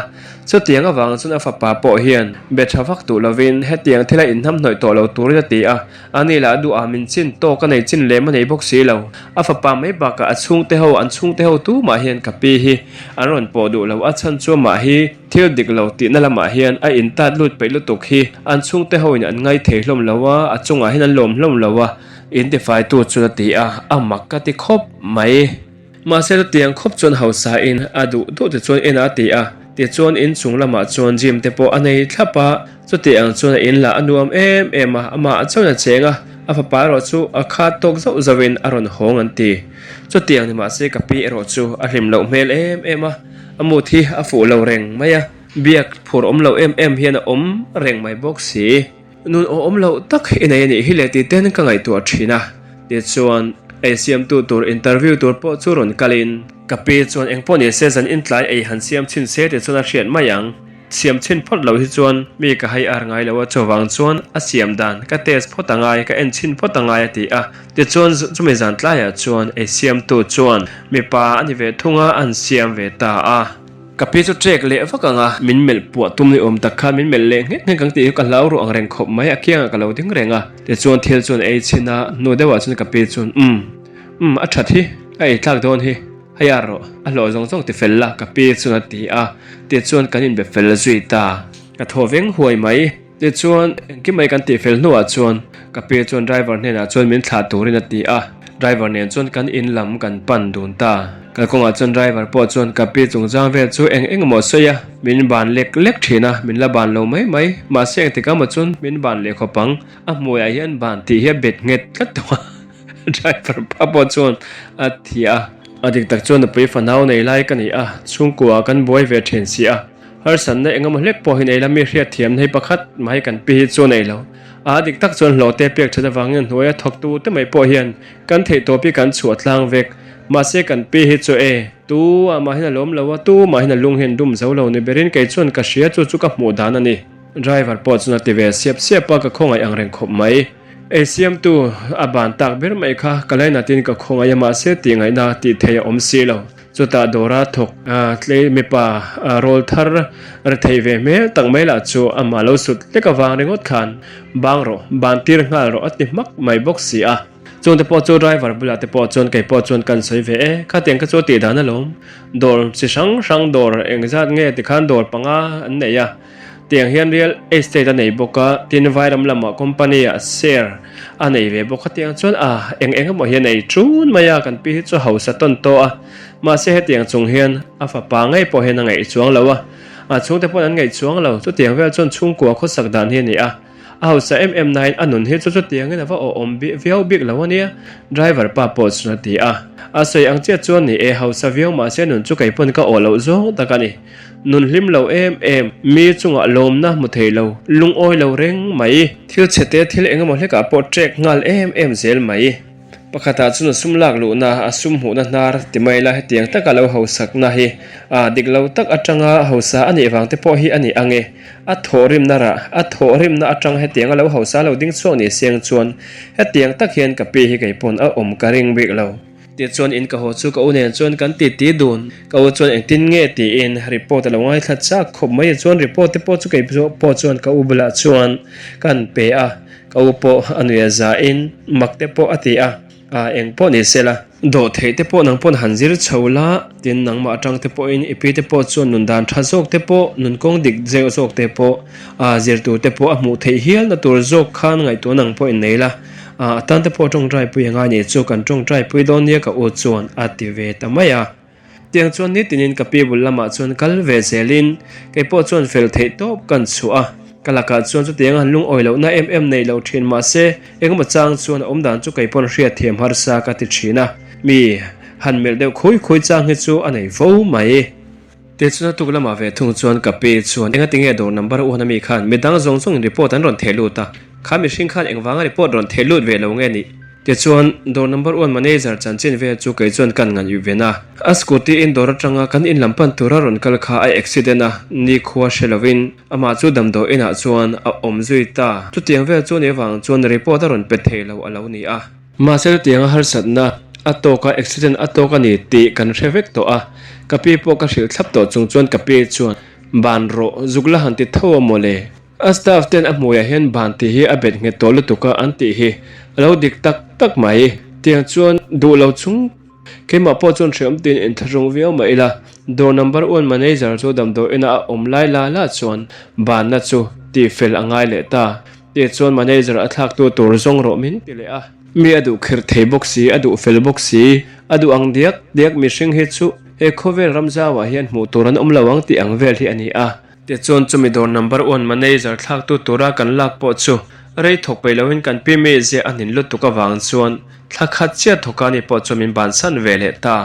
Chutiang avang chuan a fapa pawh hian be tha vak duh lovin hetiang thila inhnam hnawih tawh lo turin a ti a. A ni lah duh ah min chin tawk a nei chin lem a nei bawk si lo. A fapa mai bakah a chhungte ho, an chhungte ho tumah hian ka pi hi an rawn pawh duh lo. A chhan chu amah hi thil dik lo tihna lamah hian a intat lut peih lutuk hi an chhungte ho in an ngai thei hlawm lo a, a chungah hian an lawm hlawm lo a, intifaitu chuan a ti a, a mak ka ti khawp mai. Mahse chutiang khawp chuan hausa in a duh duh te chuan en a ti a, tichuan inchung lamah chuan gym te pawh a nei thlap a, chuti ang chuan a in lah a nuam em em a, amah chuan a cheng a, a fapa erawh chu a khat tawk zauh zauh in a rawn hawng an ti. Chutiang ni mahse ka pi erawh chu a hlim loh hmel em em a, a mut hi a fuh lo reng mai a, biak phur awm lo em em hian a awm reng mai bawk si. Nun awm loh tak i nei a nih hi le tih ten ka ngaihtuah thin a, tichuan ei siamtu tur interview tur pawh chu rawn kalin ka pi chuan engpawh ni se zan intlai ei han siam chhin se tih chuan a hriat mai ang. Siam chhin phawt loh hi chuan mi ka hai ar ngai lo a, chuvang chuan a siam dan ka test phawt a ngai, ka en chhin phawt a ngai a ti a. Tichuan chumi zan tlaiah chuan ei siamtu chuan mipa a ni ve thung a, an siam ve ta a. Ka pi chu trek leh vak ang a, min melh puah tum ni awm tak khan min melh leh nghek nghek ang tih hi ka hlau ruh ang reng khawp mai, a kiangah ka lo ding reng a. Tichuan thil chuan ei chhin a, hnu deuhah chuan ka pi chuan umm, umm a that hi, a ei tlak dawn hi. Hei a rawh, a hlawh zawng zawng ti fel la, ka pi chuan a ti a, tichuan kan inbe fel zui ta. Ka thaw veng huai mai. Tichuan, engkim mai kan tih fel hnuah chuan ka pi chuan driver hnenah chuan min thlah turin a ti a, driver nen chuan kan in lam kan pan dun ta. Kalkawngah chuan driver pawh chuan ka pi chungchang vel chu eng eng emaw sawi a, min ban lek lek thin a, min la ban lo mai mai. Mahse engtikah maw chuan min ban leh khawp ang, a hmuiah hian ban tih hi a bet nghet tlat tawh a. Driver pa pawh chuan a thi a. A dik tak chuan nupui fanau nei lai ka ni a, chhungkua kan buai ve thin si a. Harsatna eng emaw hlek pawh hi nei la mi hriatthiamna hi pakhat mai kan pi hi chu nei lo. A dik tak chuan hlawh te pek that avangin hnuaia thawktu te mai pawh hian kan theihtawp hi kan chhuah tlang vek. Mahse kan pi hi chu e, tu ah mahin a lawm lo a, tu mahin a lung hian dum zo lo ni berin kei chuan ka hria chu chu ka hmuh dan a ni. Driver pawh chuan a ti ve siap siap a, ka khawngaih ang reng khawp mai. Ei siamtu a ban tak ber mai kha ka lainatin ka khawngaih a mahse tih ngaihna tih thei a awm si lo. Chutah dawra thawk tlei mipa rawl thar rethei ve hmel tak mai lah chu amah lo sut hlek avang ringawt khan bang rawh, ban tir nghal rawh a ti hmak mai bawk si a. Chungte pawh chu driver bulah te pawh chuan kei pawh chuan kan sawi ve e, khatiang kha chu a tih dan alawm. Dawr chi hrang hrang dawr engzat nge tikhan dawr panga an nei a. Tiang hian real estate a nei bawk a, tin Vairam lamah company ah share a nei ve bawk a, tiang chuan a eng eng emaw hian a ei ṭun mai a, kan pi hi chu hausa tawn tawh a, mahse hetiang chung hian a fapa ngei pawh hian a ngaih chuang lo a, a chhungte pawhin an ngaih chuang lo, chutiang vel chuan chhungkua khawsak dan hi a ni a, a hausa em em nain a nun hi chu chutiangin a va awhawm viau bik lo a nia, driver pa pawh chuan a ti a, a sawi ang chiah chuan ni e, hausa viau mahse nun chu kei pawn ka awh loh zawng tak a ni. Nun hlim lo em em, mi chungah lawmna hmu thei lo, lungawi lo reng mai. Thil chhete thil eng emaw hlekah pawh trek nghal em em zel mai. Pakhatah chuan a sum lak luhna, a sum hmuhna hnar ti mai la hetiang taka lo hausakna hi a dik lo tak atanga hausa a nih vang te pawh hi a ni ang e. A thawhrimna rah, a thawhrimna atang hetianga lo hausa lo ding chhuak ni seng chuan hetiang tak hian ka pi hi kei pawn a awm ka ring bik lo. Tichuan in ka haw chu ka u nen chuan kan titi dun. Ka u chuan engtin nge tiin report a lo ngaithla chak khawp mai a chuan report te pawh chu kei pawh chuan ka u bulah chuan kan pe a, ka u pawh a nui a za in mak te pawh a ti a, aa eng pawh ni se la. Dawh theih te pawh nang pawn han zir chho la, tin nangmah atang te pawhin i pi te pawh chuan nun dan tha zawk te pawh, nun kawng dik zeuh zawk te pawh, aa zir tur te pawh a hmuh theih hial na tur zawk khan ngaihtuah nang pawh in nei la. A tan te pawh tawngtai pui angai nih chu kan tawngtai pui dawn nia ka u chuan a ti ve ta mai a. Tiang chuan nitinin ka pi bul lamah chuan kal ve zelin kei pawh chuan fel theih tawp kan chhuah a. Ka lakah chuan chutiang a lungawi lohna em em nei lo thin mahse engemaw chang chuan a awmdan chu kei pawn hriatthiam harsa ka ti thin a. Mi han melh deuh khui khui chang hi chu a nei fo mai. Tichuan a tuk lamah ve thung chuan ka pi chuan engati nge dawr number a uan ami khan midang zawng zawngin report an rawn theh lut a, kha mihring khan engvanga report rawn theh lut ve lo nge nih? Tichuan dawr number uan manager chanchin vel chu kei chuan kan ngan ih ven a, a scooty in dawr atanga kan in lam pan tura rawn kal kha a accident a, nikhua hre lovin amah chu damdawi inah chuan a awm zui ta. Chutiang vel chu ni avang chuan report a rawn pe thei lo a lo ni a. Mahse chutianga harsatna a tawk a, accident a tawk a ni tih kan hre vek tawh a, ka pi pawh ka hrilh thlap tawh chung chuan ka pi chuan ban rawh zuk la han ti tho a mawle. A staff ten a hmuiah hian ban tih hi a bet nghet tawh lutuk a an tih hi a lo dik tak tak mai. Tiang chuan duh lo chung keimah pawh chuan hreawm tiin inthlahrung viau mah ila dawr number one manager chu damdawi ina a awm lai la la chuan banna chu tihfel a ngai leh ta. Tih chuan manager a thlak tu tur zawng rawh min ti leh a. Mi a duh kherh thei bawk si, a duh fel bawk si, a duh ang diak diak mihring hi chu he khawvel ramzauah hian hmuh tur an awm lo ang tih ang vel hi a ni a. Tichuan chumi dawr number one manager thlak tu tura kan lak pawh chu rei thawk peih loin kan pi mi ziah a hnin lutuk avang chuan thla khat chiah thawk a ni pawh chu min bansan ve leh ta.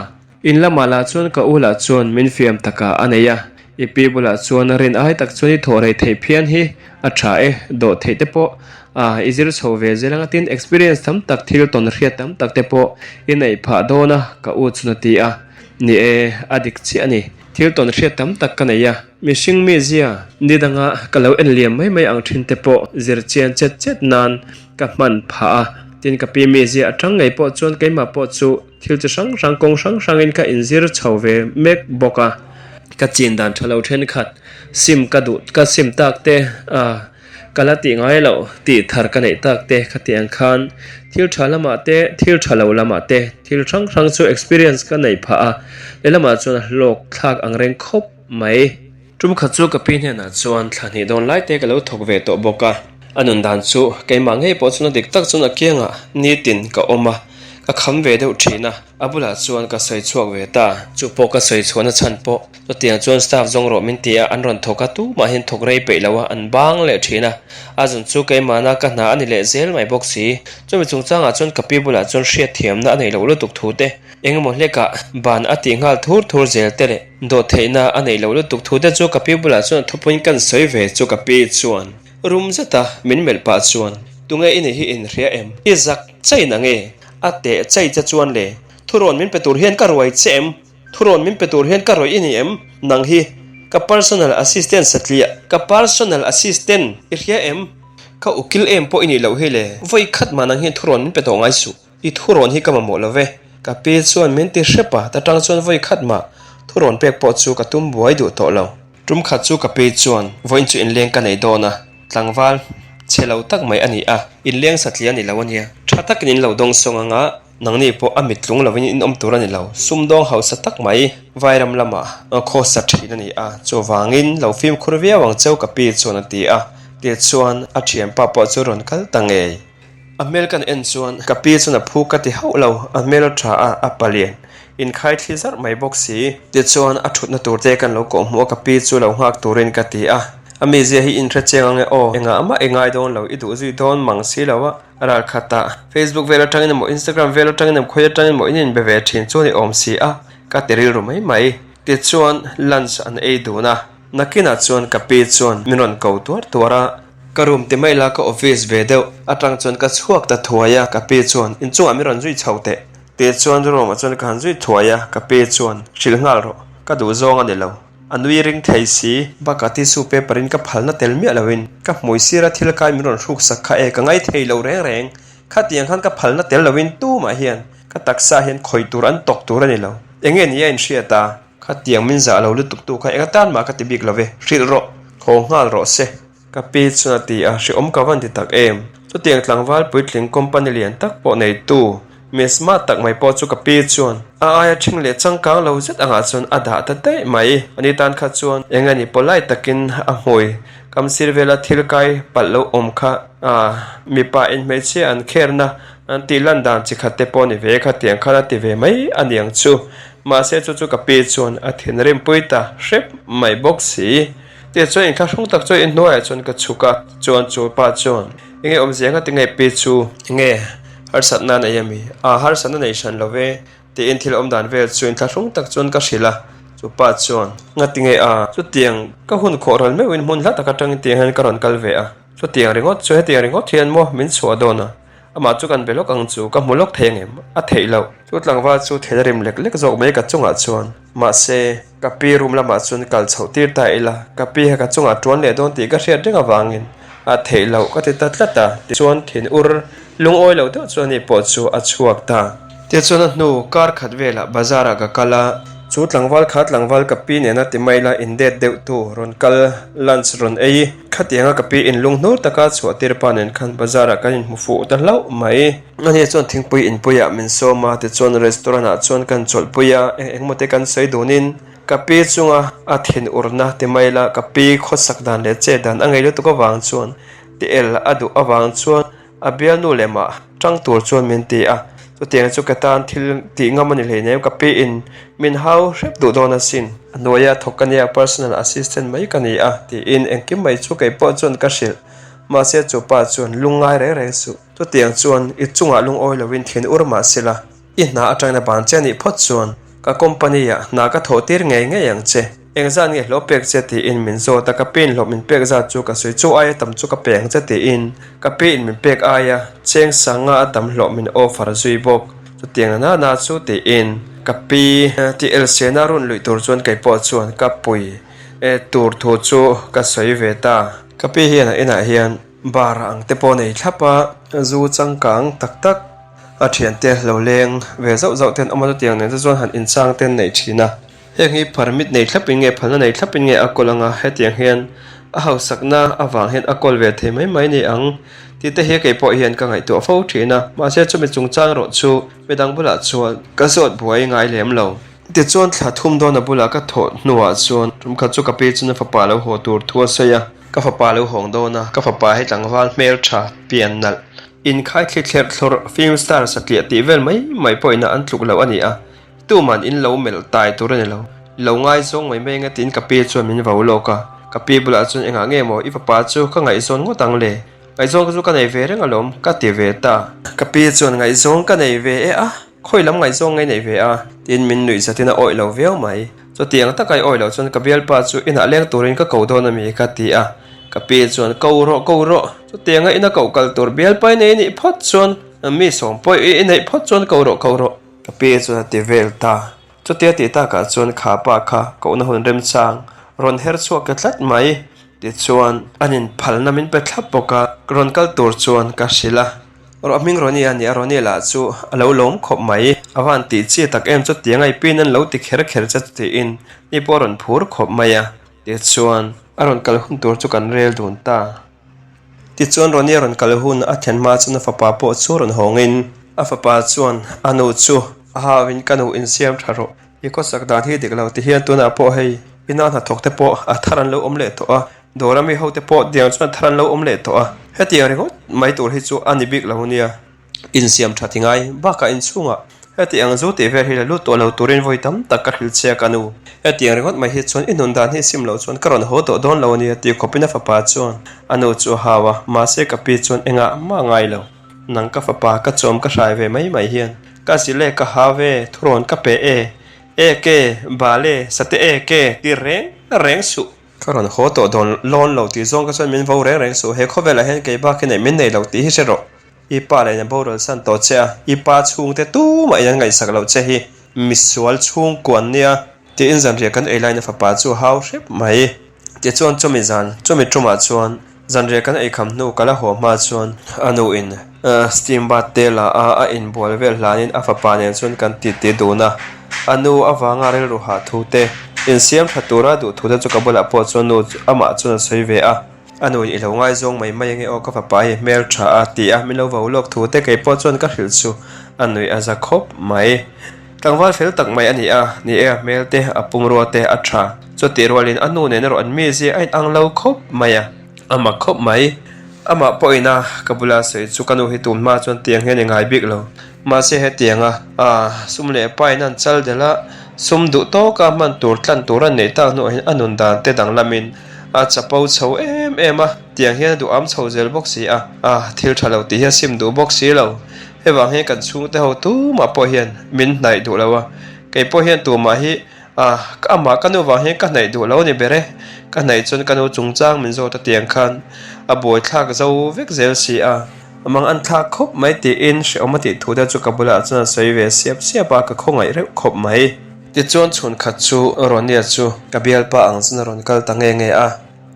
In lamah lah chuan ka u lah chuan min fiam takah a nei a, i pi bulah chuan rin ai tak chuan i thawh rei theih phian hi a tha e, dawh theih te pawh a i zir chho ve zel ang a tin experience tam tak thil tawn hriat tam tak te pawh i neih phah dawn a ka u chuan a ti a, ni e a dik chiah a ni. Thil tawn hriat tam tak ka nei a, mihring mizia ni danga ka lo en liam mai mai ang thin te pawh zir chian chet chet nan ka hman phah a. Tin ka pi mizia atang ngei pawh chuan keimah pawh chu thil chi hrang hrang kawng hrang hrangin ka inzir chho ve mek bawk a. Ka chin dan tha lo thenkhat sim ka duh ka sim tak te a. Ka la tih ngai loh tih thar ka neih tak te khati ang khan thil tha lamah te thil tha lo lamah te thil hrang hrang chu experience ka neih phah a, lehlamah chuan a hlawk thlak ang reng khawp mai. Tum khat chu ka pi hnenah chuan thla hnih dawn lai te ka lo thawk ve tawh bawk a, a nun dan chu keimah ngei pawh chuan a dik tak chuan a kiangah nitin ka awm a, ka kham ve deuh thin a, a bulah chuan ka sawi chhuak ve ta. Chu pawh ka sawi chhuahna chhan pawh Chutiang chuan staff zawng rawh min ti a, an rawn thawk a, tumahin thawk rei peih lo a, an bang leh thin a. A zun chu keimahna ka hna a ni leh zel mai bawk si. Chumi chungchangah chuan ka pi bulah chuan hriatthiamna a neih loh lutuk thu te, engemaw hlekah ban a tih nghal thur thur zel te leh dawhtheihna a neih loh lutuk thu te chu ka pi bulah chuan thupuiin kan sawi ve chu ka pi chuan rum zeta min melh pah chuan, Tunge i nih hi inhria em? I zak chain ange? A teh chai che chuan le, thurawn min pe tur hian ka ruai che em? Thurawn min pe tur hian ka rawih i ni em? Nang hi ka personal assistant satliah, ka personal assistant i hria em? Ka ukil em pawh i nih loh hi le, vawi khat mah nang hian thurawn min pe tawh ngai suh, i thurawn hi ka mamawh lo ve. Ka pi chuan min ti hrep a, ta tang chuan vawi khat mah thurawn pek pawh chu ka tum buai duh tawh lo. Tum khat chu ka pi chuan vawiin chu inleng ka nei dawn a, tlangval chhe lo tak mai a ni a, inleng satliah a ni lo a nia, tha takin in lo dawng sawng ang a, Nangni pawh a mit tlung lovin in awm tur a ni lo. Sumdawng hausa tak mai Vairam lamah khawsa thin a ni a, chuvangin lo fimkhur viau ang cheu ka pi chuan a ti a. Tichuan a thianpa pawh chu rawn kal ta ngei. A hmel kan en chuan ka pi chuan a phu ka ti hauh lo, a hmel a tha a, a palian inkhai thli zarh mai bawk si. Tichuan a thutna tur te kan lo kawh hmuh a, ka pi chu lo nghak turin ka ti a. A mizia hi inhre chiang ang e aw, engah mah i ngai dawn lo, i duh zui dawn mang si lo a. Ral khatah Facebook vel atangin emaw Instagram vel atangin emaw khawi atangin emaw in inbe ve thin chuan i awm si a, ka ti rilru mai mai. Tichuan lunch an ei dun a, nakinah chuan ka pi chuan min rawn ko tuar tuar a. Ka room ti mai la ka office ve deuh atang chuan ka chhuak ta thuai a, ka pi chuan inchungah min rawn zui chho teh. Tichuan room ah chuan ka han zui thuai a, ka pi chuan hrilh nghal rawh, ka duh zawng a ni lo. A nui ring thei si. Bakah tissue paper in ka phalna tel miah loin ka hmui sira thil kai min rawn hruk sak kha e ka ngai thei lo reng reng. Khatiang khan ka phalna tel loin tumah hian ka taksa hian khawih tur an tawk tur a ni lo. Enge ni a inhriat a? Khatiang min zah lo lutuk tu kha enga tan mah ka ti bik lo ve. Hrilh rawh. Haw nghal rawh se. Ka pi chuan a ti a, hrehawm ka van ti tak em? Chutiang tlangval puitling company lian tak pawh neitu mi smart tak mai pawh chu ka pi chuan a aia ṭhing leh changkang lo zet angah chuan a dah ta daih mai. Ani tan kha chuan eng a ni polite takin a hmui kam sir vela thil kai palh lo awm kha a mipa in hmeichhia an kherna an tih lan dan chi khat te pawh ni ve khatiang khan a ti ve mai a niang chu. Mahse chu chu ka pi chuan a thinrimpui ta hrep mai bawk si. Tichuan inthlahrung tak chuan inhnuaiah chuan ka chhuk a, chuan chu pa chuan, Enge awmzia nga tinge pi chu? Enge harsatna a nei ami? A, harsatna nei hran lo ve, tiin thil awm dan vel chu inthlahrung tak chuan ka hrilh a. Chu pa chuan, Nga tinge a? Chutiang ka hun khawh ral meuhin hmun hla tak atangin tiang hian ka rawn kal ve a. Chutiang ringawt chu hetiang ringawt hian maw min chhuah dawn a? Amah chu kan be lawk ang chu, ka hmu lawk thei ang em? A theih loh. Chu tlangval chu thil a rim lek lek zawk mai ka chungah chuan. Mahse, ka pi room lamah chuan kal chhoh tir ta ila, ka pi kha ka chungah tuan leh dawn tih ka hriat reng avangin a theih loh ka ti ta tlat a, tichuan thin ur lungawi lo deuh chuan ni pawh chu a chhuak ta. Tichuan a hnu kar khat velah bazar ah ka kal a, chu tlangval kha tlangval ka pi nena ti mai la in det deuh tu rawn kal lunch rawn ei. Khatianga ka pi in lung hnur taka chhuah tir pa nen khan bazar ah kan inhmu fuh ta hlauh mai. Ani chuan thingpui inpui ah min sawm a, tichuan restaurant ah chuan kan chawlhpui a, eng engmaw te kan sawi dun in ka pi chunga a thin urna ti mai la ka pi khawsak dan leh chet dan a ngei lutuk avang chuan ti el a duh avang chuan A bialnu leh mah tang tur chuan min ti a, chutiang chu ka tan thil tih ngam a ni hleinem, ka pi in min hau hrep duh dawn asin. A hnuaia thawk ka nia, personal assistant mai ka ni a, tiin engkim mai chu kei pawh chuan ka hrilh. Mahse chu pa chuan lungngai reng reng suh, chutiang chuan i chungah lungawi loin thin ur mah sela, I hna atangin a ban che a nih phawt chuan ka company ah hna ka thawh tir ngei ngei ang che. Engzat nge hlawh pek che tiin min zawt a, ka pin hlawh min pek zat chu ka sawi chu aia tam chu ka pe ang che tiin ka pin min pek aia cheng sanga a tam hlawh min offer zui bawk. Chutiang na na chu tiin. Ka pi tih elsena run luih tur chuan kei pawh chuan ka pui tur thu chu ka sawi ve ta. Ka pi hian a inah hian bar ang te pawh nei thlap a, zu changkang tak tak a thiante lo leng ve zauh zauh ten awm a, chutiang nen te chuan han inchang te an nei thin a. Heng hi permit nei thlapin nge phalna nei thlapin nge a kawl anga hetiang hian a hausakna avang hian a kawl ve thei mai mai ni ang tih te hi kei pawh hian ka ngaihtuah fo thin a, mahse chumi chungchang erawh chu midang bulah chuan ka zawt buai ngai lem lo. Tichuan thla thum dawna bulah ka thawh hnuah chuan tumkhat chu ka pi chuan a fapa lo haw tur thu a sawi a, ka fapa lo hawng dawn a, ka fapa hi tlangval hmeltha pian nalh inkhai thli thlerh thlawrh film star satliah tih vel mai mai pawhin a an tluk loh a ni a. Tuman in lo melh tai tur a ni lo. Lo ngaizawng mai mai anga tiin ka pi chuan min vau lawk a. Ka pi bulah chuan engah nge maw i fapa chu ka ngaihzawn ngawt ang le? Ngaihzawn chu ka nei ve reng alawm ka ti ve ta. Ka pi chuan ngaihzawng ka nei ve e a, khawi lam ngaihzawng nge nei ve a? Tiin min nuih zatin a awih lo viau mai. Chutiang taka i awih loh chuan ka bialpa chu inah leng turin ka ko dawn a mi ka ti a. Ka pi chuan ko rawh ko rawh, chutianga ina koh kal tur bialpa i nei nih phawt chuan mi sawm pawh i neih phawt chuan ko rawh ko rawh. Ka pi chuan a ti vel ta. Chutia tih takah chuan kha pa kha kohna hun remchang rawn her chhuak ta tlat mai. Tichuan, an inphalna min pe thlap bawk a, rawn kal tur chuan ka hrilh a. Rawh hming Ronnie a nia, Ronnie lah chu a lo lawm khawp mai. A van tih chi tak em chutiang a i pin an lo ti kher kher che tiin ni pawh a rawn phur khawp mai a. Tichuan, a rawn kal hun tur chu kan rel dun ta. Tichuan Ronnie a rawn kal hun a thlen hma chuan a fapa pawh chu rawn hawngin a fapa chuan a nu chu a hauin ka nu insiam tha rawh, i khawsak dan hi dik lo ti hian tunah pawh hei i nau hnathawk te pawh a thar an lo awm leh tawh a, dawr ami ho te pawh tiang chuan a thar an lo awm leh tawh a, hetiang ringawt mai tur hi chu a ni bik lo nia. Insiam tha ti ngai bakah inchhungah heti ang zu tih vel hi la lut tawh lo turin vawi tam tak ka hrilh che a ka nu. Hetiang ringawt mai hi chuan i nun dan hi sim loh chuan ka rawn haw tawh dawn lo a nia tih khawpin a fapa chuan a nu chu a hau a, mahse ka pi chuan engah mah ngai lo. Nang ka fapa ka chawm ka hrai ve mai mai hian ka zil e ka hau e thurawn ka pe e, ek e, bal e, sate ek e ti reng reng suh. Ka rawn haw tawh dawn lawn lo tih zawng ka chuan min vo reng reng suh, he khawvelah hian kei bak hi neih min nei lo tih hi hre rawh. I pa leh na boral san tawh che a, i pa chhungte tumah in an ngaihsak loh che hi misual chhungkuan nia tiin zanriah kan ei laiin a fapa chu a hau hrep mai. Tichuan chumi zan, chumi tumah chuan zanriah kan ei kham hnu ka la haw hma chuan a nu in steam bath te la a, a inbual vel hlanin a fapa nen chuan kan titi dun a. A nu avanga rilru hah thu te, insiam tha tura duh thu te chu ka bulah pawh chuan nu amah chuan a sawi ve a. A nu in i lo ngaizawng mai mai ange aw ka fapa hi hmel tha a ti a, min lo vo lawk thu te kei pawh chuan ka hrilh chu a nuih a za khawp mai. Tlangval fel tak mai a ni a, ni e a hmel te a pumrua te a tha. Chutih rualin a nu nen erawh an mizia a inang lo khawp mai a, a mak khawp mai. Amah pawhin a ka bula sawi chu ka nu hi tun hma chuan tiang hian i ngai bik lo. Mahse hetianga sum leh pa in an chal delh a, sum duh tawka hman tur tlan tur an neih tak hnuah hian a nun dan te danglamin a chapo chho em em a, tiang hian a duham chho zel bawk si a, a thil tha lo tih hi a sim duh bawk si lo. Hevang hian kan chhungte ho tumah pawh hian min hnaih duh lo a, kei pawh hian tumah hi a amah ka nu vang hian ka hnaih duh lo a ni ber e, ka hnaih chuan ka nu chungchang min zawt a tiang khan a buaithlak zo vek zel si a. Mang an thlak khawp mai tiin hrehawm a tih thu te chu ka bulah chuan a sawi ve siap siap a, ka khawngaih reuh khawp mai. Tichuan chhun khat chu Ronnie chu ka bialpa ang chuan a rawn kal ta nge nge a,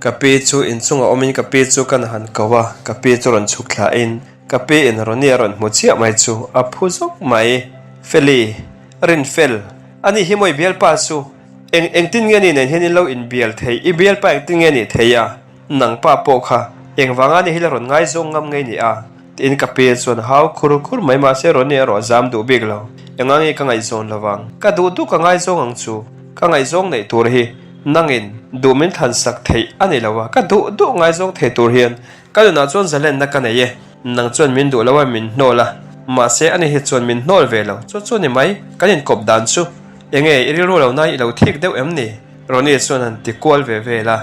ka pi chu inchungah awmin ka pi chu kan han ko a, ka pi chu rawn chhuk thlahin ka pi in Ronnie a rawn hmu chiah mai chu a phu zawk mai. Feli, Rinfel, ani hi maw i bialpa chu? Eng engtin nge ni nen hian in lo inbial thei, i bialpa engtin nge nih thei a? Nang pa pawh kha engvanga ni hi la rawn ngaizawng ngam ngei ni a? Tiin ka pi chuan hau khur khur mai mahse Ronnie erawh a zam duh bik lo. Enga nge ka ngaihzawn lovang? Ka duh duh ka ngaizawng ang chu. Ka ngaihzawng neih tur hi nangin duh min thlan sak theih a ni lo a, ka duh duh ngaizawng thei tur hian ka nunah chuan zalenna ka nei e. Nang chuan min duh lo a min hnawl a, mahse ani hi chuan min hnawl ve lo. Chu chu ni mai, kan inkawp dan chu. Enge i rilru lo nai i lo thik deuh em ni? Ronnie chuan han ti kual ve vel a.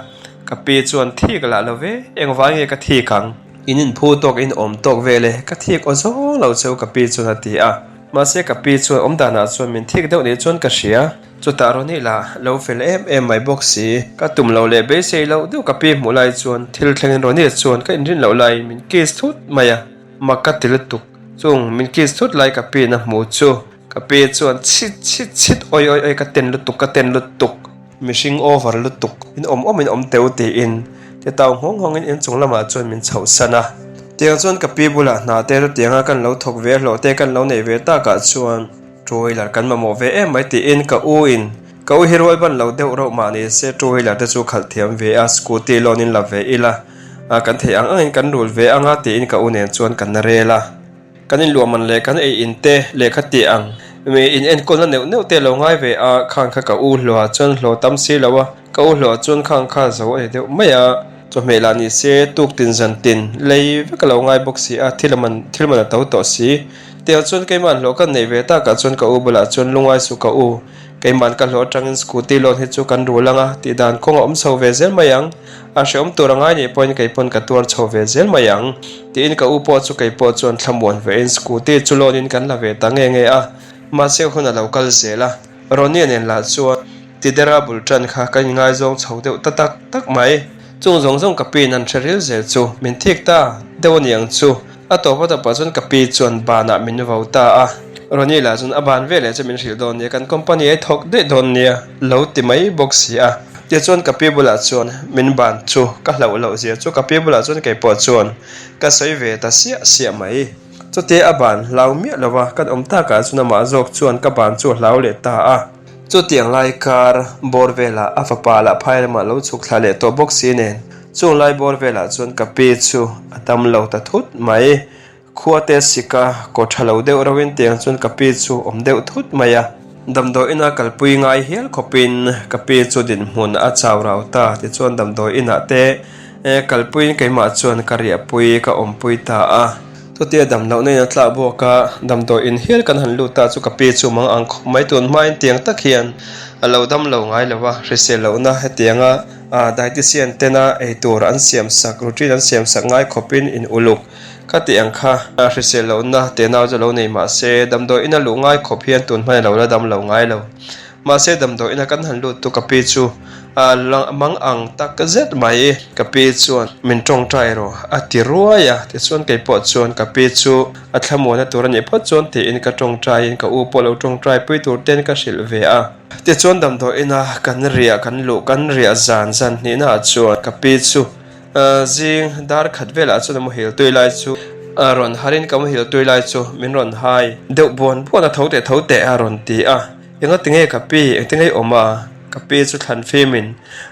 Ka pi chuan thik lah lo ve, engvai nge ka thik ang? In inphu tawk in awm tawk vel e, ka thik aw zawng lo cheu ka pi chuan a ti a. Mahse ka pi chuan awm danah chuan min thik deuh nih chuan ka hria. Chutah Ronnie lah lo fel em em mai bawk si. Ka tum lo leh beisei loh deuh ka pi hmuh lai chuan thil thlengin Ronnie chuan ka inrin loh laiin min kiss thut mai a, mak ka ti lutuk. Chung min kiss thut lai ka piin a hmu chu. Ka pi chuan chhit chhit chhit awi awi awi ka ten lutuk ka ten lutuk mihring over lutuk in awm awm in awm teu tiin ti tau nghawng nghawng in inchung lamah chuan min chhoh san a. Tiang chuan ka pi bulah hna te chutianga kan lo thawk ve hlawh te kan lo neih ve takah chuan two wheeler kan mamawh ve em mai tiin ka u in ka u hi rual ban lo deuh reuh mah ni se two wheeler te chu khalh thiam ve a scooty loan in la ve ila kan theih ang angin kan rul ve anga tiin ka u nen chuan kan rel a. Kan inluah man leh kan ei in te lehkha tih ang mi in enkawlna neuh neuh te lo ngai ve a, khang kha ka u hlawh ah chuan hlawh tam si lo a, ka u hlawh ah chuan khang kha zo a ni deuh mai a, chawhmeh lah ni se tuk tin zan tin lei vek a lo ngai bawk si a, thil a man thil man a to tawh si. Tiang chuan keimah hlawh kan neih ve takah chuan ka u bulah chuan lungai suh ka u, keimah ka hlawh atangin scooty loan hi chu kan rul ang a, tih dan kawng a awm chho ve zel mai ang. A hrehawm tur a ngai nih pawhin kei pawn ka tuar chho ve zel mai ang. Tiin ka u pawh chu kei pawh chuan thlamuan vein scooty chu loan in kan la ve ta nge nge a, mahse hun a lo kal zel a. Ronnie nen lah chuan Tidera bul tan kha kan inngaizawng chho deuh ta tak tak mai. Chung zawng zawng ka piin an hre ril zel chu min thik ta deuh a niang chu. A tawp a tawpah chuan ka pi chuan banah min vo ta a. Ronnie lah chuan a ban veleh chu min hrilh dawn nia, kan company ai thawk daih dawn nia lo ti mai bawk si a. Tichuan ka pi bulah chuan min ban chu ka hlauh loh zia chu ka pi bulah chuan kei pawh chuan ka sawi ve ta siah siah mai. Chutia a ban hlau miah lo va kan awm takah chuan amah zawk chuan ka ban chu a hlau leh ta a. Chutiang lai kar bawr velah a fapa lah phai lamah lo chhuk thla leh tawh bawk si nen chung lai bawr velah chuan ka pi chu a dam lo ta thut mai. Khua te sika kaw tha lo deuh reuhin tiang chuan ka pi chu awm deuh thut mai a. Damdawi ina kalpui ngai hial khawpin ka pi chu dinhmun a chau rau ta tichuan damdawi inah te kalpuiin keimah chuan ka riahpui ka awmpui ta a. Chutia dam lohna in a tlak bawk a, damdawi in hial kan han lut ta chu ka pi chu mang ang khawp mai tun hmain tiang tak hian a lo dam lo ngai lo a, hrisel lohna hetianga dietician tena eitur an siam sak routine an siam sak ngai khawpin in uluk Ka tih ang kha hrisel lohna tenau chu lo nei mah se damdawi ina luh ngai khawp hian tun hmai lo la dam lo ngai lo. Mahse damdawi ina kan han lut tu ka pi chu a mang ang tak zet mai. Ka pi chuan min tawngtai rawh a ti ruai a, tichuan kei pawh chuan ka pi chu a thlamuana tur a nih phawt chuan tiin ka tawngtaiin ka u pawh lo tawngtai pui tur ten ka hrilh ve a. Tichuan damdawi ina kan riah kan luh kan riah zan zan hnihnaah chuan ka pi chu Zing dar khat velah chuan a muhil tui lai chu a rawn harin ka muhil tui lai chu min rawn hai deuh buan buan a tho teh tho teh a rawn ti a, enga tinge ka pi engtin nge i awm a? Ka pi chu thlan fimin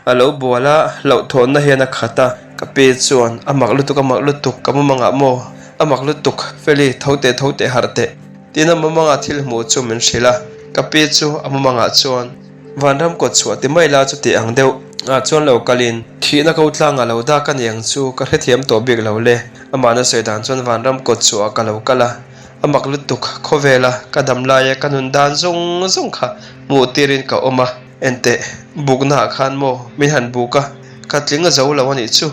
a lo bual a, hlauhthawnna hian a khat a, ka pi chuan a mak lutuk a mak lutuk ka mumangah maw a mak lutuk Feli tho teh tho teh harh teh tiin a mumangah thil hmuh chu min hrilh a, ka pi chu a mumangah chuan. Vanram kawt chhuah ti mai la chuti ang deuh ah chuan lo kalin thihna ko tlangah lo dak a ni ang chu ka hrethiam tawh bik lo le. Amahna sawi dan chuan vanram kawt chhuah ah ka lo kal a, a mak lutuk khawvela ka dam laia ka nun dan zawng zawng kha hmuh tirin ka awm a, enteh bukna ah khan maw min han buk a, ka tling a zo lo a nih chu.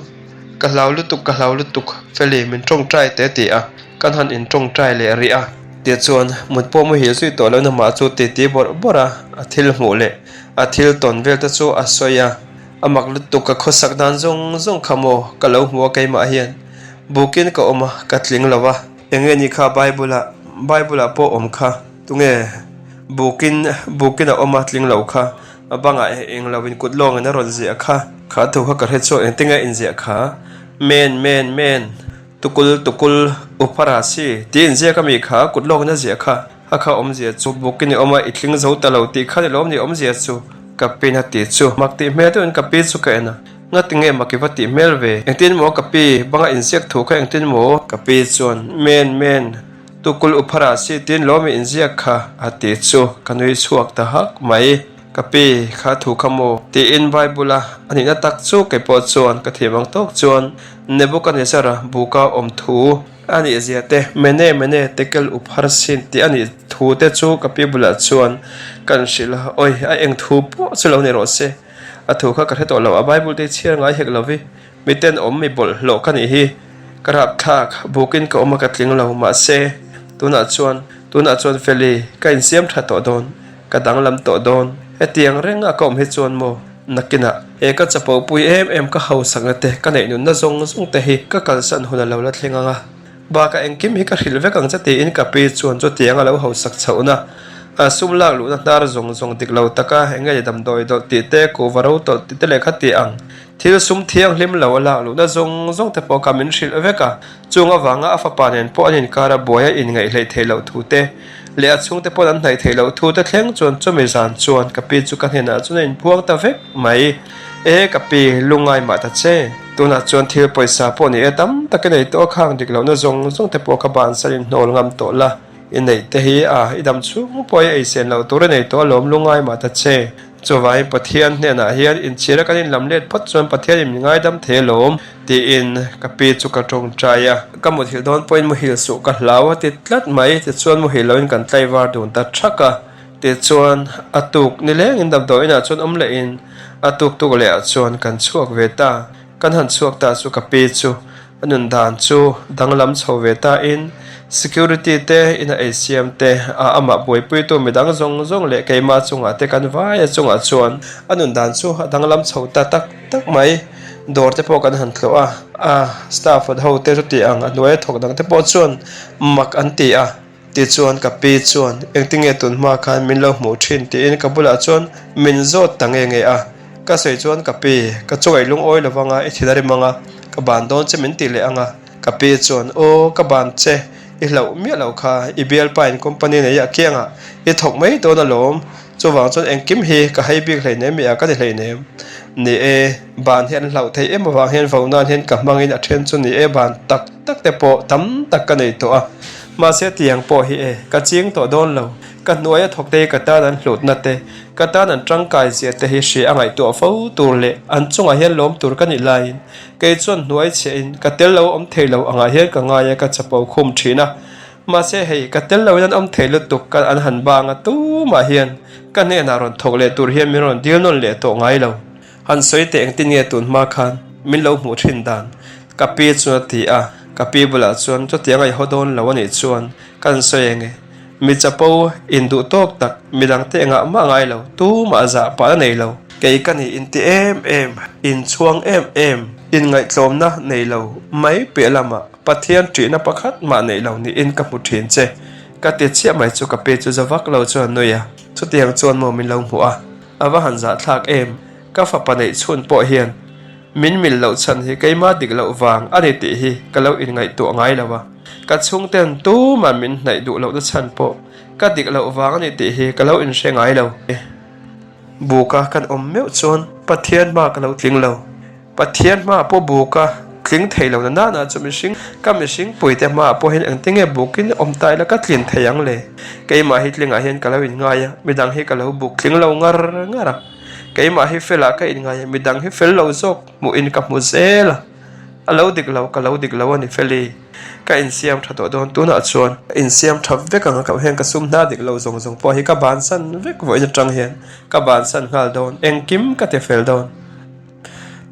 Ka hlau lutuk ka hlau lutuk Feli min tawngtai teh a ti a, kan han intawngtai leh rih a. Tichuan mut pawh muhil zui tawh lohna mah chu titi bawrh bawrh a, a thil hmuh leh a thil tawn vel te chu a sawi a, a mak lutuk ka khawsak dan zawng zawng kha maw ka lo hmu a keimah hian bukin ka awm a ka tling lo a. Enge ni kha Bible ah Bible ah pawh awm kha tunge bukin bukin a awm a tling lo kha a bangah eng lo in kut lawngin a rawn ziah kha kha thu kha ka hre chhuak engtinge inziah kha men men men. Tukul tukul Upharasi tih inziak a mi kha kut lawkin a ziah kha, a kha awmzia chu bukin i awm a, i tling zo ta lo tih kha ni lawm ni awmzia chu ka pin a tih chu mak tih hmel deuhin ka pi chu ka en a, ngati nge mak i va tih hmel ve, engtin maw ka pi banga inziak thu kha engtin maw? Ka pi chuan men men Tukul Upharasi tiin lawm i inziak kha a tih chu ka nui chhuak ta hak mai. Ka pi, kha thu kha maw? Tiin Bible-a a nihna tak chu kei pawh chuan ka thiam ang tawk chuan Nebuchadnezzar-a buka awm thu a nih zia te, Mene, Mene, Tekel Upharsin tih a nih thu te chu ka pi bulah chuan kan hrilh a, Awi, a eng thu pawh chu lo ni rawh se, a thu kha ka hre tawh lo, a Bible te hi chhiar ngai hek lo vi. Miten awm mi bawlhhlawh ka nih hi ka rapthlak bukin ka awm a ka tling lo mahse tunah chuan tunah chuan Feli ka insiam tha tawh dawn ka danglam tawh dawn hetiang reng a ka awm hi chuan maw nakinah he ka chapo pui em em ka hausakna te ka neih nunna zawng zawng te hi ka kalsan hun a lo la thleng ang a bakah engkim hi ka hrilh vek ang che tiin ka pi chuan chutiang a lo hausak chhohna. A sum lak luhna hnar zawng zawng dik lo taka eng nge damdawi dawlh tih te, kuhva ro tawlh tih te leh kha tih ang thil sum thianghlim lo a lak luhna zawng zawng te pawh kha min hrilh vek a. Chung avanga a fapa nen pawh an inkar a buai a inngaih hleih theih loh thu te leh a chhungte paw'n an hnaih theih loh thu te thleng chuan chumi zan chuan ka pi chu ka hnenah chuan a inphuang ta vek mai. E ka pi, lungngai mah ta che. Tunah chuan thil pawisa pawh ni e tam tak i nei tawh a khang dik lohna zawng zawng te pawh kha bansan in hnawl ngam tawh la. I neih te hi a, i dam chhung pawh i eisen loh tur i nei tawh alawm lungngai mah ta che. Chuvangin Pathian hnenah hian inchhira kan inlam let phawt chuan Pathianin min ngaidam thei alawm tiin ka pi chu ka tawngtai a. Ka muthilh dawn pawhin muhil suh ka hlau a ti tlat mai. Tichuan muhil loin kan tlaivar dun ta thak a. Tichuan a tuk nilengin damdawi inah chuan awm lehin a tuk tuk lehah chuan kan chhuak ve ta. Kan han chhuak ta chu ka pi chu A nun dan chu danglam chho ve ta in security te ina ei siam te a amah buaipuitu midang zawng zawng leh keimah chungah te kan vai a chungah chuan a nun dan chu a danglam chho ta tak tak mai. Dawr te pawh kan han tlawh a, a staff ho te chuti ang a hnuaia thawk dang te pawh chuan mak an ti a. Tichuan ka pi chuan, Engtinge tun hma khan min lo hmuh thin? tiin ka bulah chuan min zawt ta nge nge a. Ka sawi chuan ka pi, ka chungaih lungawi lo vang a, i thil a rim ang a, ka ban dawn che min tih leh ang a. Ka pi chuan, Aw, ka ban che, i hlauh miah loh kha, i bialpa in company nei a kiangah i thawk mai dawn alawm, chuvang chuan engkim hi ka hei bik hleinem i a ka ti hleinem. Ni e, ban hi an hlauh theih em avang hian vo nan hian ka hmangin a then chu ni e ban tak tak te pawh tam tak ka nei tawh a. Mahse tiang pawh hi e, ka ching tawh dawn lo. Ka hnuaia thawk te hi ka tan an hlutna te, ka tan an tangkai zia te hi hria a ngaihtuah fo tur leh an chungah hian lawm tur ka nih laiin kei chuan hnuai chhiahin ka tel lo awm thei lo angah hian ka ngai a ka chapo khum thin a. Mahse hei, ka tel loin an awm thei lutuk ka an han bang a tumah hian ka hnenah rawn thawk leh tur hian min rawn dil nawn leh tawh ngai lo. Han sawi teh engtin nge tun hma khan min lo hmuh thin dan? Ka pi chuan a ti a, ka pi bulah chuan chutiang a i haw dawn lo a nih chuan ka han sawi eng e? Mi chapo induh tawk tak midangte engah mah ngai lo, tumah zah pah a nei lo. Kei ka nih inti em em, inchhuang em em, inngaihtlawmna nei lo mai piah lamah Pathian ṭihna pakhat mah nei lo niin ka hmu ṭhin che. Ka ti chiah mai chu ka pi chu za vak lo chuan a nui a, chutiang chuan maw min lo hmuh a? A va han zahthlak em? Ka fapa neih chhun pawh hian min mil loh chhan hi keimah dik loh vang a ni tih hi ka lo inngaihtuah ngai lo a. Ka chhungten tumah min hnaih duh lohna chhan pawh ka dik loh vang a ni tih hi ka lo inhre ngai lo. Buka kan awm meuh chuan Pathian hma ka lo tling lo. Pathian hmaah pawh buka tling thei lo na nana chu mihring, ka mihring puite hmaah pawh hian engtinge bukin awm ta ila ka tlin thei ang le? Keimah hi tlingah hian ka lo inngai a, midang hi ka lo buk tling lo ngar ngar a. Keimah hi felah ka inngai a, midang hi fel lo zawk hmuhin ka hmu zel a. A lo dik lo, ka lo dik lo a ni Feli. Ka insiam tha tawh dawn tunah chuan. Ka insiam tha vek ang a, ka heng ka sum hna dik lo zawng zawng pawh hi ka bansan vek vawiin atang hian ka bansan nghal dawn, engkim ka ti fel dawn.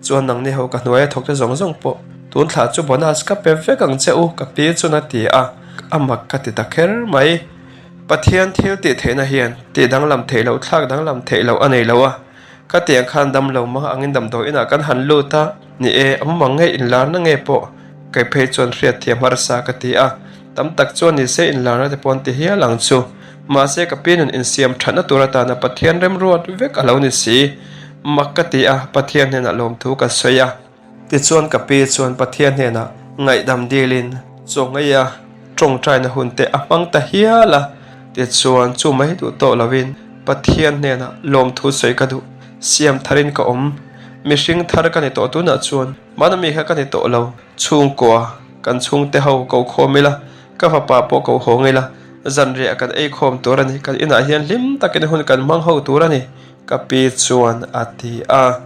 Chuan nangni ho ka hnuaia thawk te zawng zawng pawh tun thla chu bonus ka pe vek ang che u ka pi chuan a ti a, a mak ka ti ta kher mai. Pathian thil tih theihna hian tih danglam theih loh thlak danglam theih loh a nei lo a, ka tiang khan dam lo mang angin damdawi inah kan han lut a, ni e a mumang nge inlarna nge pawh kei phei chuan hriatthiam harsa ka ti a, tam tak chuan ni se inlarna te pawh an ti hial ang chu. Mahse ka pi nun insiam thatna tur atana Pathian remruat vek a lo ni si. Mak ka ti a, Pathian hnenah lawmthu ka sawi a. Tichuan ka pi chuan Pathian hnenah ngaihdam dilin chaw ngeia tawngtaina hun te a hmang ta hial a. Tichuan chu mai duh tawh lovin Pathian hnenah lawmthu sawi ka duh, siam tharin ka awm. Mihring thar ka ni tawh tunah chuan hmana mi kha ka ni tawh lo. Chhungkua kan chhungte ho ko khawm ila, ka fapa pawh ko hawng ila, zanriah kan ei khawm tur a ni, kan inah hian hlim takin hun kan hmang ho tur a ni. Ka pi chuan a ti a,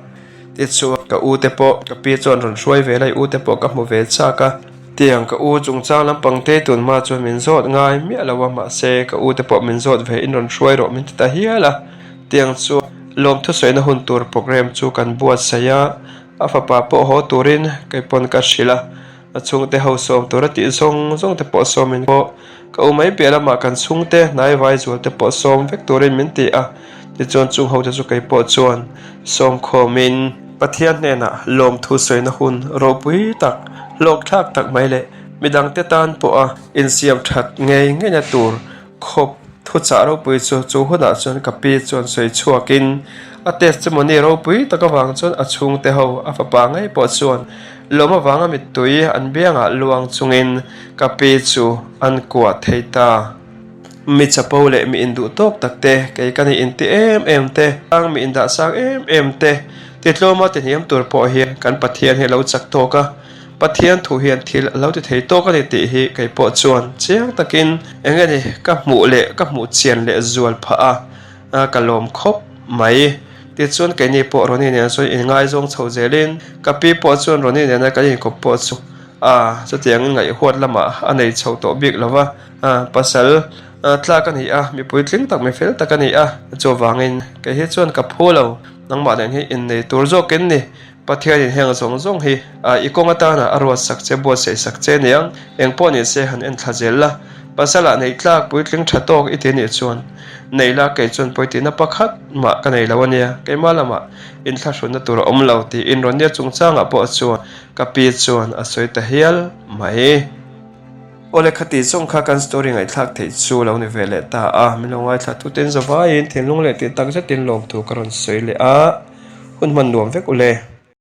tichuan ka u te pawh ka pi chuan rawn hruai ve la, i u te pawh ka hmu ve chak a. Tiang ka u chungchang lampang te tun hma chuan min zawt ngai miah lo a, mahse ka u te pawh min zawt ve in rawn hruai rawh min ti ta hial a. Tiang chuan lawmthusawina hun tur programme chu kan buatsaih a, a fapa pawh haw turin kei pawn ka hrilh a. A chhungte ho sawm tura tih zawng zawng te pawh sawmin pawh ka u mai piah lamah kan chhungte hnaivai zual te pawh sawm vek turin min ti a, tichuan chung ho te chu kei pawh chuan sawm khawmin Pathian hnenah lawmthu sawina hun ropui tak, hlawkthlak tak mai leh midangte tan pawha insiam that ngei ngeina tur khawp. Thuchah ropui chu chu hunah chuan ka pi chuan sawi chhuakin a testimony ropui tak avang chuan a chhungte ho a fapa ngei pawh chuan lawm avanga mittui an biangah luang chungin ka pi chu an kuah thei ta. Mi chapo leh mi induh tawk tak te, kei ka ni inti em em te, tlang mi indah sang em em te, titlawma tihniam tur pawh hian kan Pathian hi a lo chak tawk a. Pathian thu hian thil a lo ti thei tawk a ni tih hi kei pawh chuan chiang takin eng nge ni ka hmuh leh ka hmuh chian leh zual phah a, ka lawm khawp mai. Tichuan keini pawh Ronnie nen chuan inngaizawng chho zelin ka pi pawh chuan Ronnie nena kan inkawp pawh chu a chutiangin ngaihhuat lamah a nei chho tawh bik lo va, pasal tlak a ni a, mipui tling tak mi fel tak a ni a, chuvangin kei hi chuan ka phu lo, nangmah nen hi innei tur zawkin ni. Pathianin heng zawng zawng hi i kawng atana a ruat sak che, buatsaih sak che aniang, eng pawh ni se han en thla zel la. Pasalah neih tlak puitling tha tawk i ti anih chuan nei la, kei chuan pawitihna pakhat mah ka nei lo ania, keimah lamah inthlahrunna tur a awm lo tiin Ronnie chungchangah pawh chuan ka pi chuan a sawi ta hial mai. Awle khati zawng kha kan story ngaihthlak theih chu lo ni ve leh ta a, min lo ngaithla tuten zavaiin thinlung leh tih tak zetin lawmthu ka rawn sawi leh a. Hun hman nuam vek u le.